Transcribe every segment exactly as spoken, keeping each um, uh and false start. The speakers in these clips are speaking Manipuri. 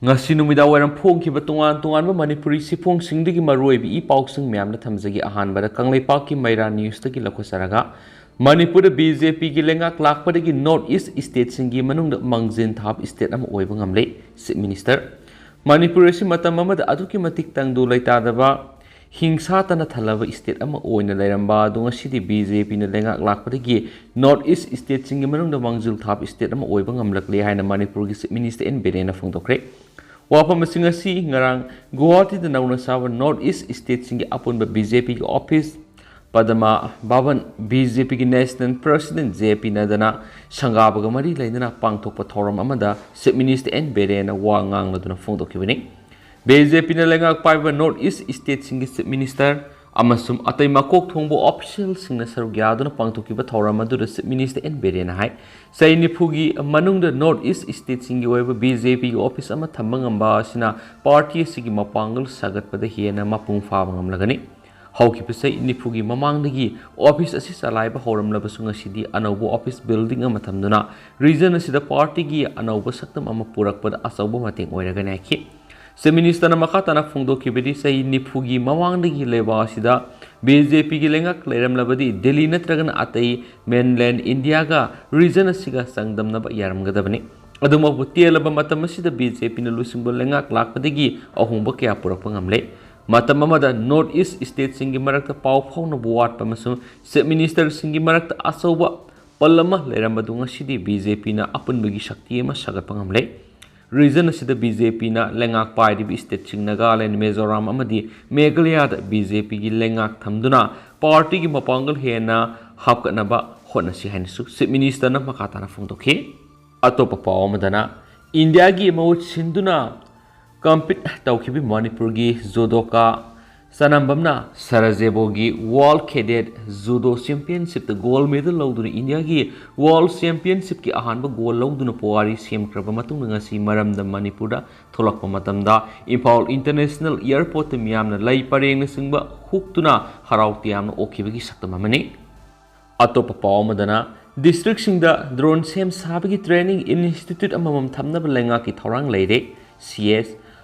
ꯉꯁꯤ ꯅꯨꯃꯤꯗꯥꯡ ꯋꯥꯏꯔꯝ ꯐꯣꯡꯈꯤꯕ ꯇꯣꯉꯥꯟ ꯇꯣꯉꯥꯟꯕ ꯃꯅꯤꯄꯨꯔꯤ ꯁꯤꯐꯣꯡꯁꯤꯡꯗꯒꯤ ꯃꯔꯨꯑꯣꯏꯕ ꯏ ꯄꯥꯎꯁꯤꯡ ꯃꯌꯥꯝꯅ ꯊꯝꯖꯒꯦ꯫ ꯑꯍꯥꯟꯕꯗ ꯀꯪꯂꯩꯄꯥꯛꯀꯤ ꯃꯩꯔꯥ ꯅ꯭ꯌꯨꯁꯇꯒꯤ ꯂꯧꯈꯠꯆꯔꯒ, ꯃꯅꯤꯄꯨꯔꯗ ꯕꯤ ꯖꯦ ꯄꯤꯒꯤ ꯂꯩꯉꯥꯛ ꯂꯥꯛꯄꯗꯒꯤ ꯅꯣꯔꯠ ꯏꯁ ꯁ꯭ꯇꯦꯠꯁꯤꯡꯒꯤ ꯃꯅꯨꯡꯗ ꯃꯥꯡꯖꯤꯟ ꯊꯥꯕ ꯁ꯭ꯇꯦꯠ ꯑꯃ ꯑꯣꯏꯕ ꯉꯝꯂꯦ꯫ ꯆꯤꯐ ꯃꯤꯅꯤꯁꯇꯔ, ꯃꯅꯤꯄꯨꯔ ꯑꯁꯤ ꯃꯇꯝ ꯑꯃꯗ ꯑꯗꯨꯛꯀꯤ ꯃꯇꯤꯛ ꯇꯪꯗꯨ ꯂꯩꯇꯥꯗꯕ, ꯍꯤꯡꯁꯥ ꯇꯅ ꯊꯜꯂꯕ ꯁ꯭ꯇꯦꯠ ꯑꯃ ꯑꯣꯏꯅ ꯂꯩꯔꯝꯕ ꯑꯗꯨ ꯉꯁꯤꯗꯤ ꯕꯤ ꯖꯦ ꯄꯤꯅ ꯂꯩꯉꯥꯛ ꯂꯥꯛꯄꯗꯒꯤ ꯅꯣꯔꯠ ꯏꯁ ꯁ꯭ꯇꯦꯠꯁꯤꯡꯒꯤ ꯃꯅꯨꯡꯗ ꯃꯥꯡꯖꯤꯜ ꯊꯥꯕ ꯁ꯭ꯇꯦꯠ ꯑꯃ ꯑꯣꯏꯕ ꯉꯝꯂꯛꯂꯦ ꯍꯥꯏꯅ ꯃꯅꯤꯄꯨꯔꯒꯤ ꯆꯤꯐ ꯃꯤꯅꯤꯁꯇꯔ ꯑꯦꯟ ꯕꯤꯔꯦꯟꯅ ꯐꯣꯡꯗꯣꯛꯈ꯭ꯔꯦ꯫ ꯋꯥꯐꯝꯁꯤꯡ ꯑꯁꯤ ꯉꯔꯥꯡ ꯒꯨꯋꯥꯍꯥꯇꯤꯗ ꯅꯧꯅ ꯁꯥꯕ ꯅꯣꯔꯠ ꯏꯁ ꯁ꯭ꯇꯦꯠꯁꯤꯡꯒꯤ ꯑꯄꯨꯟꯕ ꯕꯤ ꯖꯦ ꯄꯤꯒꯤ ꯑꯣꯐꯤꯁ, ꯄꯗꯃꯥ ꯚꯕꯟ, ꯕꯤ ꯖꯦ ꯄꯤꯒꯤ ꯅꯦꯁꯅꯦꯜ ꯄ꯭ꯔꯁꯤꯗꯦꯟꯠ ꯖꯦ ꯄꯤ ꯅꯗ꯭ꯗꯥꯅ ꯁꯪꯒꯥꯕꯒ ꯃꯔꯤ ꯂꯩꯅꯅ ꯄꯥꯡꯊꯣꯛꯄ ꯊꯧꯔꯝ ꯑꯃꯗ ꯆꯤꯐ ꯃꯤꯅꯤꯁꯇꯔ ꯑꯦꯟ ꯕꯤꯔꯦꯟꯅ ꯋꯥ ꯉꯥꯡꯂꯗꯨꯅ ꯐꯣꯡꯗꯣꯛꯈꯤꯕꯅꯤ꯫ ꯕꯤ ꯖꯦ ꯄꯤꯅ ꯂꯩꯉꯥꯛ ꯄꯥꯏꯕ ꯅꯣꯔꯠ ꯏꯁ ꯁ꯭ꯇꯦꯠꯁꯤꯡꯒꯤ ꯆꯤꯐ ꯃꯤꯅꯤꯁꯇꯔ ꯑꯃꯁꯨꯡ ꯑꯇꯩ ꯃꯀꯣꯛ ꯊꯣꯡꯕ ꯑꯣꯐꯤꯁꯤꯌꯦꯜꯁꯤꯡꯅ ꯁꯔꯨꯛ ꯌꯥꯗꯨꯅ ꯄꯥꯡꯊꯣꯛꯈꯤꯕ ꯊꯧꯔꯝ ꯑꯗꯨꯗ ꯆꯤꯐ ꯃꯤꯅꯤꯁꯇꯔ ꯑꯦꯟ ꯕꯤꯔꯦꯟꯅ ꯍꯥꯏ, ꯆꯍꯤ ꯅꯤꯐꯨꯒꯤ ꯃꯅꯨꯡꯗ ꯅꯣꯔꯠ ꯏꯁ ꯁ꯭ꯇꯦꯠꯁꯤꯡꯒꯤ ꯑꯣꯏꯕ ꯕꯤ ꯖꯦ ꯄꯤꯒꯤ ꯑꯣꯐꯤꯁ ꯑꯃ ꯊꯝꯕ ꯉꯝꯕ ꯑꯁꯤꯅ ꯄꯥꯔꯇꯤ ꯑꯁꯤꯒꯤ ꯃꯄꯥꯡꯒꯜ ꯁꯥꯒꯠꯄꯗ ꯍꯦꯟꯅ ꯃꯄꯨꯡ ꯐꯥꯕ ꯉꯝꯂꯒꯅꯤ꯫ ꯍꯧꯈꯤꯕ ꯆꯍꯤ ꯅꯤꯐꯨꯒꯤ ꯃꯃꯥꯡꯗꯒꯤ ꯑꯣꯐꯤꯁ ꯑꯁꯤ ꯆꯂꯥꯏꯕ ꯍꯧꯔꯝꯂꯕꯁꯨ, ꯉꯁꯤꯗꯤ ꯑꯅꯧꯕ ꯑꯣꯐꯤꯁ ꯕꯤꯜꯗꯤꯡ ꯑꯃ ꯊꯝꯗꯨꯅ ꯔꯤꯖꯟ ꯑꯁꯤꯗ ꯄꯥꯔꯇꯤꯒꯤ ꯑꯅꯧꯕ ꯁꯛꯇꯝ ꯑꯃ ꯄꯨꯔꯛꯄꯗ ꯑꯆꯧꯕ ꯃꯇꯦꯡ ꯑꯣꯏꯔꯒꯅꯤ ꯍꯥꯏꯈꯤ꯫ ꯆꯤꯐ ꯃꯤꯅꯤꯁꯇꯔꯅ ꯃꯈꯥ ꯇꯥꯅ ꯐꯣꯡꯗꯣꯛꯈꯤꯕꯗꯤ, ꯆꯍꯤ ꯅꯤꯐꯨꯒꯤ ꯃꯃꯥꯡꯗꯒꯤ ꯂꯩꯕꯥꯛ ꯑꯁꯤꯗ ꯕꯤ ꯖꯦ ꯄꯤꯒꯤ ꯂꯩꯉꯥꯛ ꯂꯩꯔꯝꯂꯕꯗꯤ ꯗꯦꯜꯂꯤ ꯅꯠꯇ꯭ꯔꯒꯅ ꯑꯇꯩ ꯃꯦꯟꯂꯦꯟ ꯏꯟꯗꯤꯌꯥꯒ ꯔꯤꯖꯟ ꯑꯁꯤꯒ ꯆꯥꯡꯗꯝꯅꯕ ꯌꯥꯔꯝꯒꯗꯕꯅꯤ꯫ ꯑꯗꯨꯃꯛꯄꯨ ꯇꯦꯜꯂꯕ ꯃꯇꯝ ꯑꯁꯤꯗ ꯕꯤ ꯖꯦ ꯄꯤꯅ ꯂꯨꯆꯤꯡꯕ ꯂꯩꯉꯥꯛ ꯂꯥꯛꯄꯗꯒꯤ ꯑꯍꯣꯡꯕ ꯀꯌꯥ ꯄꯨꯔꯛꯄ ꯉꯝꯂꯦ꯫ ꯃꯇꯝ ꯑꯃꯗ ꯅꯣꯔꯠ ꯏꯁ ꯁ꯭ꯇꯦꯠꯁꯤꯡꯒꯤ ꯃꯔꯛꯇ ꯄꯥꯎ ꯐꯥꯎꯅꯕ ꯋꯥꯠꯄ ꯑꯃꯁꯨꯡ ꯆꯤꯐ ꯃꯤꯅꯤꯁꯇꯔꯁꯤꯡꯒꯤ ꯃꯔꯛꯇ ꯑꯆꯧꯕ ꯄꯜ ꯑꯃ ꯂꯩꯔꯝꯕꯗꯨ ꯉꯁꯤꯗꯤ ꯕꯤ ꯖꯦ ꯄꯤꯅ ꯑꯄꯨꯟꯕꯒꯤ ꯁꯛꯇꯤ ꯑꯃ ꯁꯥꯒꯠꯄ ꯉꯝꯂꯦ꯫ ꯔꯤꯖꯟ ꯑꯁꯤꯗ ꯕꯤ ꯖꯦ ꯄꯤꯅ ꯂꯩꯉꯥꯛ ꯄꯥꯏꯔꯤꯕ ꯁ꯭ꯇꯦꯠꯁꯤꯡ ꯅꯥꯒꯥꯂꯦꯟ, ꯃꯤꯖꯣꯔꯥꯝ ꯑꯃꯗꯤ ꯃꯦꯘꯥꯂꯌꯥꯗ ꯕꯤ ꯖꯦ ꯄꯤꯒꯤ ꯂꯩꯉꯥꯛ ꯊꯝꯗꯨꯅ ꯄꯥꯔꯇꯤꯒꯤ ꯃꯄꯥꯡꯒꯜ ꯍꯦꯟꯅ ꯍꯥꯞꯀꯠꯅꯕ ꯍꯣꯠꯅꯁꯤ ꯍꯥꯏꯅꯁꯨ ꯆꯤꯐ ꯃꯤꯅꯤꯁꯇꯔꯅ ꯃꯈꯥ ꯇꯥꯅ ꯐꯣꯡꯗꯣꯛꯈꯤ꯫ ꯑꯇꯣꯞꯄ ꯄꯥꯎ ꯑꯃꯗꯅ, ꯏꯟꯗꯤꯌꯥꯒꯤ ꯃꯍꯨꯠ ꯁꯤꯟꯗꯨꯅ ꯀꯝꯄꯤꯠ ꯇꯧꯈꯤꯕ ꯃꯅꯤꯄꯨꯔꯒꯤ ꯖꯨꯗꯣꯀꯥ ꯆꯅꯝꯕꯝꯅ ꯁꯔꯥꯖꯦꯕꯣꯒꯤ ꯋꯥꯔꯜ ꯀꯦꯗꯦꯠ ꯖꯨꯗꯣ ꯆꯦꯝꯄꯤꯌꯟꯁꯤꯞꯇ ꯒꯣꯜ ꯃꯦꯗꯜ ꯂꯧꯗꯨꯅ ꯏꯟꯗꯤꯌꯥꯒꯤ ꯋꯥꯔꯜ ꯆꯦꯝꯄꯤꯌꯟꯁꯤꯞꯀꯤ ꯑꯍꯥꯟꯕ ꯒꯣꯜ ꯂꯧꯗꯨꯅ ꯄꯨꯋꯥꯔꯤ ꯁꯦꯝꯈ꯭ꯔꯕ ꯃꯇꯨꯡꯗ ꯉꯁꯤ ꯃꯔꯝꯗꯝ ꯃꯅꯤꯄꯨꯔꯗ ꯊꯣꯛꯂꯛꯄ ꯃꯇꯝꯗ ꯏꯝꯐꯥꯜ ꯏꯟꯇꯔꯅꯦꯁꯅꯦꯜ ꯑꯦꯌꯔꯄꯣꯔꯠꯇ ꯃꯤꯌꯥꯝꯅ ꯂꯩ ꯄꯔꯦꯡꯅꯆꯤꯡꯕ ꯍꯨꯛꯇꯨꯅ ꯍꯔꯥꯎ ꯇꯌꯥꯝꯅ ꯑꯣꯛꯈꯤꯕꯒꯤ ꯁꯛꯇꯝ ꯑꯃꯅꯤ꯫ ꯑꯇꯣꯞꯄ ꯄꯥꯎ ꯑꯃꯗꯅ, ꯗꯤꯁꯇ꯭ꯔꯤꯛꯁꯤꯡꯗ ꯗ꯭ꯔꯣꯟ ꯁꯦꯝ ꯁꯥꯕꯒꯤ ꯇ꯭ꯔꯦꯅꯤꯡ ꯏꯟꯁꯇꯤꯇ꯭ꯌꯨꯠ ꯑꯃꯃꯝ ꯊꯝꯅꯕ ꯂꯩꯉꯥꯛꯀꯤ ꯊꯧꯔꯥꯡ ꯂꯩꯔꯦ꯫ C S.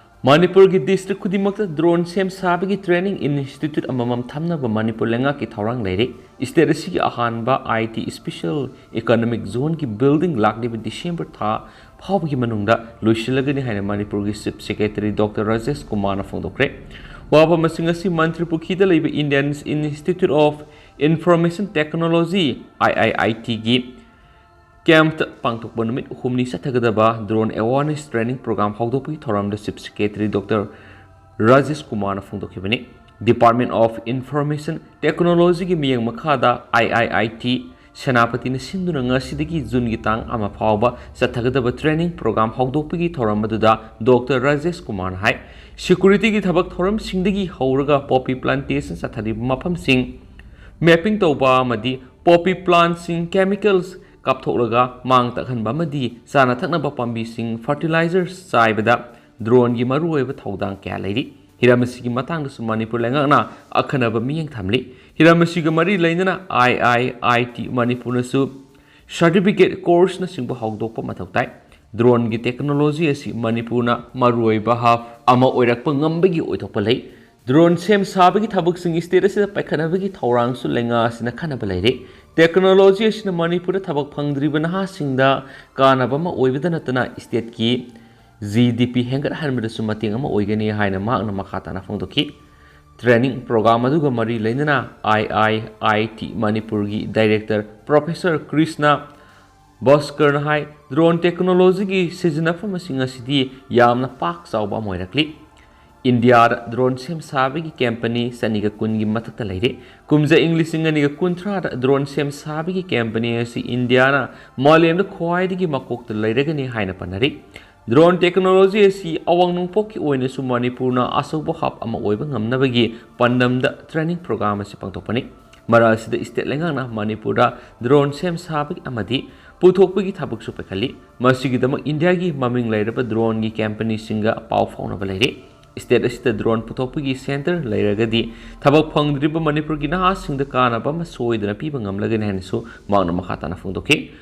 ꯃꯅꯤꯄꯨꯔꯒꯤ ꯗꯤꯁꯇ꯭ꯔꯤꯛ ꯈꯨꯗꯤꯡꯃꯛꯇ ꯗ꯭ꯔꯣꯟ ꯁꯦꯝ ꯁꯥꯕꯒꯤ ꯇ꯭ꯔꯦꯅꯤꯡ ꯏꯟꯁꯇꯤꯇ꯭ꯌꯨꯠ ꯑꯃꯃꯝ ꯊꯝꯅꯕ ꯃꯅꯤꯄꯨꯔ ꯂꯩꯉꯥꯛꯀꯤ ꯊꯧꯔꯥꯡ ꯂꯩꯔꯤ꯫ ꯁ꯭ꯇꯦꯠ ꯑꯁꯤꯒꯤ ꯑꯍꯥꯟꯕ ꯑꯥꯏ ꯇꯤ ꯁ꯭ꯄꯦꯁꯤꯌꯦꯜ ꯏꯀꯣꯅꯣꯃꯤꯛ ꯖꯣꯟꯒꯤ ꯕꯤꯜꯗꯤꯡ ꯂꯥꯛꯂꯤꯕ ꯗꯤꯁꯦꯝꯕꯔ ꯊꯥ ꯐꯥꯎꯕꯒꯤ ꯃꯅꯨꯡꯗ ꯂꯣꯏꯁꯤꯜꯂꯒꯅꯤ ꯍꯥꯏꯅ ꯃꯅꯤꯄꯨꯔꯒꯤ ꯆꯤꯐ ꯁꯦꯀ꯭ꯔꯦꯇꯔꯤ ꯗꯣꯛꯇꯔ ꯔꯥꯖꯦꯁ ꯀꯨꯃꯥꯔꯅ ꯐꯣꯡꯗꯣꯛꯈ꯭ꯔꯦ꯫ ꯋꯥꯐꯝ ꯑꯁꯤꯡ ꯑꯁꯤ ꯃꯟꯇ꯭ꯔꯤ ꯄꯨꯈ꯭ꯔꯤꯗ ꯂꯩꯕ Indian institute of information technology, I I I ꯇꯤꯒꯤ ꯀꯦꯝꯞꯇ ꯄꯥꯡꯊꯣꯛꯄ ꯅꯨꯃꯤꯠ ꯍꯨꯝꯅꯤ ꯆꯠꯊꯒꯗꯕ ꯗ꯭ꯔꯣꯟ ꯑꯦꯋꯥꯔꯅꯦꯁ ꯇ꯭ꯔꯦꯅꯤꯡ ꯄ꯭ꯔꯣꯒ꯭ꯔꯥꯝ ꯍꯧꯗꯣꯛꯄꯒꯤ ꯊꯧꯔꯝꯗ ꯆꯤꯐ ꯁꯦꯀ꯭ꯔꯦꯇꯔꯤ ꯗꯣꯛꯇꯔ ꯔꯥꯖꯦꯁ ꯀꯨꯃꯥꯔꯅ ꯐꯣꯡꯗꯣꯛꯈꯤꯕꯅꯤ꯫ ꯗꯤꯄꯥꯔꯠꯃꯦꯟ ꯑꯣꯐ ꯏꯟꯐꯣꯔꯃꯦꯁꯟ ꯇꯦꯛꯅꯣꯂꯣꯖꯤꯒꯤ ꯃꯤꯠꯌꯦꯡ ꯃꯈꯥꯗ ꯑꯥꯏ ꯑꯥꯏ ꯑꯥꯏ ꯇꯤ ꯁꯦꯅꯥꯄꯇꯤꯅ ꯁꯤꯟꯗꯨꯅ ꯉꯁꯤꯗꯒꯤ ꯖꯨꯟꯒꯤ ꯇꯥꯡ ꯑꯃ ꯐꯥꯎꯕ ꯆꯠꯊꯒꯗꯕ ꯇ꯭ꯔꯦꯅꯤꯡ ꯄ꯭ꯔꯣꯒ꯭ꯔꯥꯝ ꯍꯧꯗꯣꯛꯄꯒꯤ ꯊꯧꯔꯝ ꯑꯗꯨꯗ ꯗꯣꯛꯇꯔ ꯔꯥꯖꯦꯁ ꯀꯨꯃꯥꯔꯅ ꯍꯥꯏ, ꯁꯦꯀ꯭ꯌꯨꯔꯤꯇꯤꯒꯤ ꯊꯕꯛ ꯊꯧꯔꯝꯁꯤꯡꯗꯒꯤ ꯍꯧꯔꯒ ꯄꯣꯄꯤ ꯄ꯭ꯂꯥꯟꯇꯦꯁꯟ ꯆꯠꯊꯔꯤꯕ ꯃꯐꯝꯁꯤꯡ ꯃꯦꯞꯄꯤꯡ ꯇꯧꯕ ꯑꯃꯗꯤ ꯄꯣꯄꯤ ꯄ꯭ꯂꯥꯟꯠꯁꯤꯡ ꯀꯦꯃꯤꯀꯦꯜꯁ ꯀꯥꯞꯊꯣꯛꯂꯒ ꯃꯥꯡ ꯇꯥꯛꯍꯟꯕ ꯑꯃꯗꯤ ꯆꯥꯅ ꯊꯛꯅꯕ ꯄꯥꯝꯕꯤꯁꯤꯡ ꯐꯔꯇꯤꯂꯥꯏꯖꯔ ꯆꯥꯏꯕꯗ ꯗ꯭ꯔꯣꯟꯒꯤ ꯃꯔꯨꯑꯣꯏꯕ ꯊꯧꯗꯥꯡ ꯀꯌꯥ ꯂꯩꯔꯤ꯫ ꯍꯤꯔꯝ ꯑꯁꯤꯒꯤ ꯃꯇꯥꯡꯗꯁꯨ ꯃꯅꯤꯄꯨꯔ ꯂꯩꯉꯥꯛꯅ ꯑꯈꯟꯅꯕ ꯃꯤꯠꯌꯦꯡ ꯊꯝꯂꯤ꯫ ꯍꯤꯔꯝ ꯑꯁꯤꯒ ꯃꯔꯤ ꯂꯩꯅꯅ ꯑꯥꯏ ꯑꯥꯏ ꯑꯥꯏ ꯇꯤ ꯃꯅꯤꯄꯨꯔꯅꯁꯨ ꯁꯔꯇꯤꯐꯤꯀꯦꯠ ꯀꯣꯔꯁꯅꯆꯤꯡꯕ ꯍꯧꯗꯣꯛꯄ ꯃꯊꯧ ꯇꯥꯏ꯫ ꯗ꯭ꯔꯣꯟꯒꯤ ꯇꯦꯛꯅꯣꯂꯣꯖꯤ ꯑꯁꯤ ꯃꯅꯤꯄꯨꯔꯅ ꯃꯔꯨꯑꯣꯏꯕ ꯍꯕ ꯑꯃ ꯑꯣꯏꯔꯛꯄ ꯉꯝꯕꯒꯤ ꯑꯣꯏꯊꯣꯛꯄ ꯂꯩ꯫ ꯗ꯭ꯔꯣꯟ ꯁꯦꯝ ꯁꯥꯕꯒꯤ ꯊꯕꯛꯁꯤꯡ ꯁ꯭ꯇꯦꯠ ꯑꯁꯤꯗ ꯄꯥꯏꯈꯠꯅꯕꯒꯤ ꯊꯧꯔꯥꯡꯁꯨ ꯂꯩꯉꯥꯛ ꯑꯁꯤꯅ ꯈꯟꯅꯕ ꯂꯩꯔꯦ꯫ ꯇꯦꯛꯅꯣꯂꯣꯖꯤ ꯑꯁꯤꯅ ꯃꯅꯤꯄꯨꯔꯗ ꯊꯕꯛ ꯐꯪꯗ꯭ꯔꯤꯕ ꯅꯍꯥꯁꯤꯡꯗ ꯀꯥꯟꯅꯕ ꯑꯃ ꯑꯣꯏꯕꯗ ꯅꯠꯇꯅ ꯁ꯭ꯇꯦꯠꯀꯤ ꯖꯤ ꯗꯤ ꯄꯤ ꯍꯦꯟꯒꯠꯍꯟꯕꯗꯁꯨ ꯃꯇꯦꯡ ꯑꯃ ꯑꯣꯏꯒꯅꯤ ꯍꯥꯏꯅ ꯃꯍꯥꯛꯅ ꯃꯈꯥ ꯇꯥꯅ ꯐꯣꯡꯗꯣꯛꯈꯤ꯫ ꯇ꯭ꯔꯦꯅꯤꯡ ꯄ꯭ꯔꯣꯒ꯭ꯔꯥꯝ ꯑꯗꯨꯒ ꯃꯔꯤ ꯂꯩꯅꯅ ꯑꯥꯏ ꯑꯥꯏ ꯑꯥꯏ ꯇꯤ ꯃꯅꯤꯄꯨꯔꯒꯤ ꯗꯥꯏꯔꯦꯛꯇꯔ ꯄ꯭ꯔꯣꯐꯦꯁꯔ ꯀ꯭ꯔꯤꯁꯅ ꯚꯥꯁꯀꯔꯅ ꯍꯥꯏ, ꯗ꯭ꯔꯣꯟ ꯇꯦꯛꯅꯣꯂꯣꯖꯤꯒꯤ ꯁꯤꯖꯤꯟꯅꯐꯝꯁꯤꯡ ꯑꯁꯤꯗꯤ ꯌꯥꯝꯅ ꯄꯥꯛ ꯆꯥꯎꯕ ꯑꯃ ꯑꯣꯏꯔꯛꯂꯤ꯫ ꯏꯟꯗꯤꯌꯥꯗ ꯗ꯭ꯔꯣꯟ ꯁꯦꯝ ꯁꯥꯕꯒꯤ ꯀꯝꯄꯅꯤ ꯆꯅꯤꯒ ꯀꯨꯟꯒꯤ ꯃꯊꯛꯇ ꯂꯩꯔꯦ꯫ ꯀꯨꯝꯖꯥ ꯏꯪ ꯂꯤꯁꯤꯡ ꯑꯅꯤꯒ ꯀꯨꯟꯊ꯭ꯔꯥꯗ ꯗ꯭ꯔꯣꯟ ꯁꯦꯝ ꯁꯥꯕꯒꯤ ꯀꯝꯄꯅꯤ ꯑꯁꯤ ꯏꯟꯗꯤꯌꯥꯅ ꯃꯥꯂꯦꯝꯗ ꯈ꯭ꯋꯥꯏꯗꯒꯤ ꯃꯀꯣꯛꯇ ꯂꯩꯔꯒꯅꯤ ꯍꯥꯏꯅ ꯄꯟꯅꯔꯤ꯫ ꯗ꯭ꯔꯣꯟ ꯇꯦꯛꯅꯣꯂꯣꯖꯤ ꯑꯁꯤ ꯑꯋꯥꯡ ꯅꯣꯡꯄꯣꯛꯀꯤ ꯑꯣꯏꯅꯁꯨ ꯃꯅꯤꯄꯨꯔꯅ ꯑꯆꯧꯕ ꯍꯕ ꯑꯃ ꯑꯣꯏꯕ ꯉꯝꯅꯕꯒꯤ ꯄꯥꯟꯗꯝꯗ ꯇ꯭ꯔꯦꯅꯤꯡ ꯄ꯭ꯔꯣꯒ꯭ꯔꯥꯝ ꯑꯁꯤ ꯄꯥꯡꯊꯣꯛꯄꯅꯤ꯫ ꯃꯔꯛ ꯑꯁꯤꯗ ꯁ꯭ꯇꯦꯠ ꯂꯩꯉꯥꯛꯅ ꯃꯅꯤꯄꯨꯔꯗ ꯗ꯭ꯔꯣꯟ ꯁꯦꯝ ꯁꯥꯕꯒꯤ ꯑꯃꯗꯤ ꯄꯨꯊꯣꯛꯄꯒꯤ ꯊꯕꯛꯁꯨ ꯄꯥꯏꯈꯠꯂꯤ꯫ ꯃꯁꯤꯒꯤꯗꯃꯛ ꯏꯟꯗꯤꯌꯥꯒꯤ ꯃꯃꯤꯡ ꯂꯩꯔꯕ ꯗ꯭ꯔꯣꯟꯒꯤ ꯀꯝꯄꯅꯤꯁꯤꯡꯒ ꯄꯥꯎ ꯐꯥꯎꯅꯕ ꯂꯩꯔꯤ꯫ ꯁ꯭ꯇꯦꯠ ꯑꯁꯤꯗ ꯗ꯭ꯔꯣꯟ ꯄꯨꯊꯣꯛꯄꯒꯤ ꯁꯦꯟꯇꯔ ꯂꯩꯔꯒꯗꯤ ꯊꯕꯛ ꯐꯪꯗ꯭ꯔꯤꯕ ꯃꯅꯤꯄꯨꯔꯒꯤ ꯅꯍꯥꯁꯤꯡꯗ ꯀꯥꯟꯅꯕ ꯑꯃ ꯁꯣꯏꯗꯅ ꯄꯤꯕ ꯉꯝꯂꯒꯅꯤ ꯍꯥꯏꯅꯁꯨ ꯃꯍꯥꯛꯅ ꯃꯈꯥ ꯇꯥꯅ ꯐꯣꯡꯗꯣꯛꯈꯤ꯫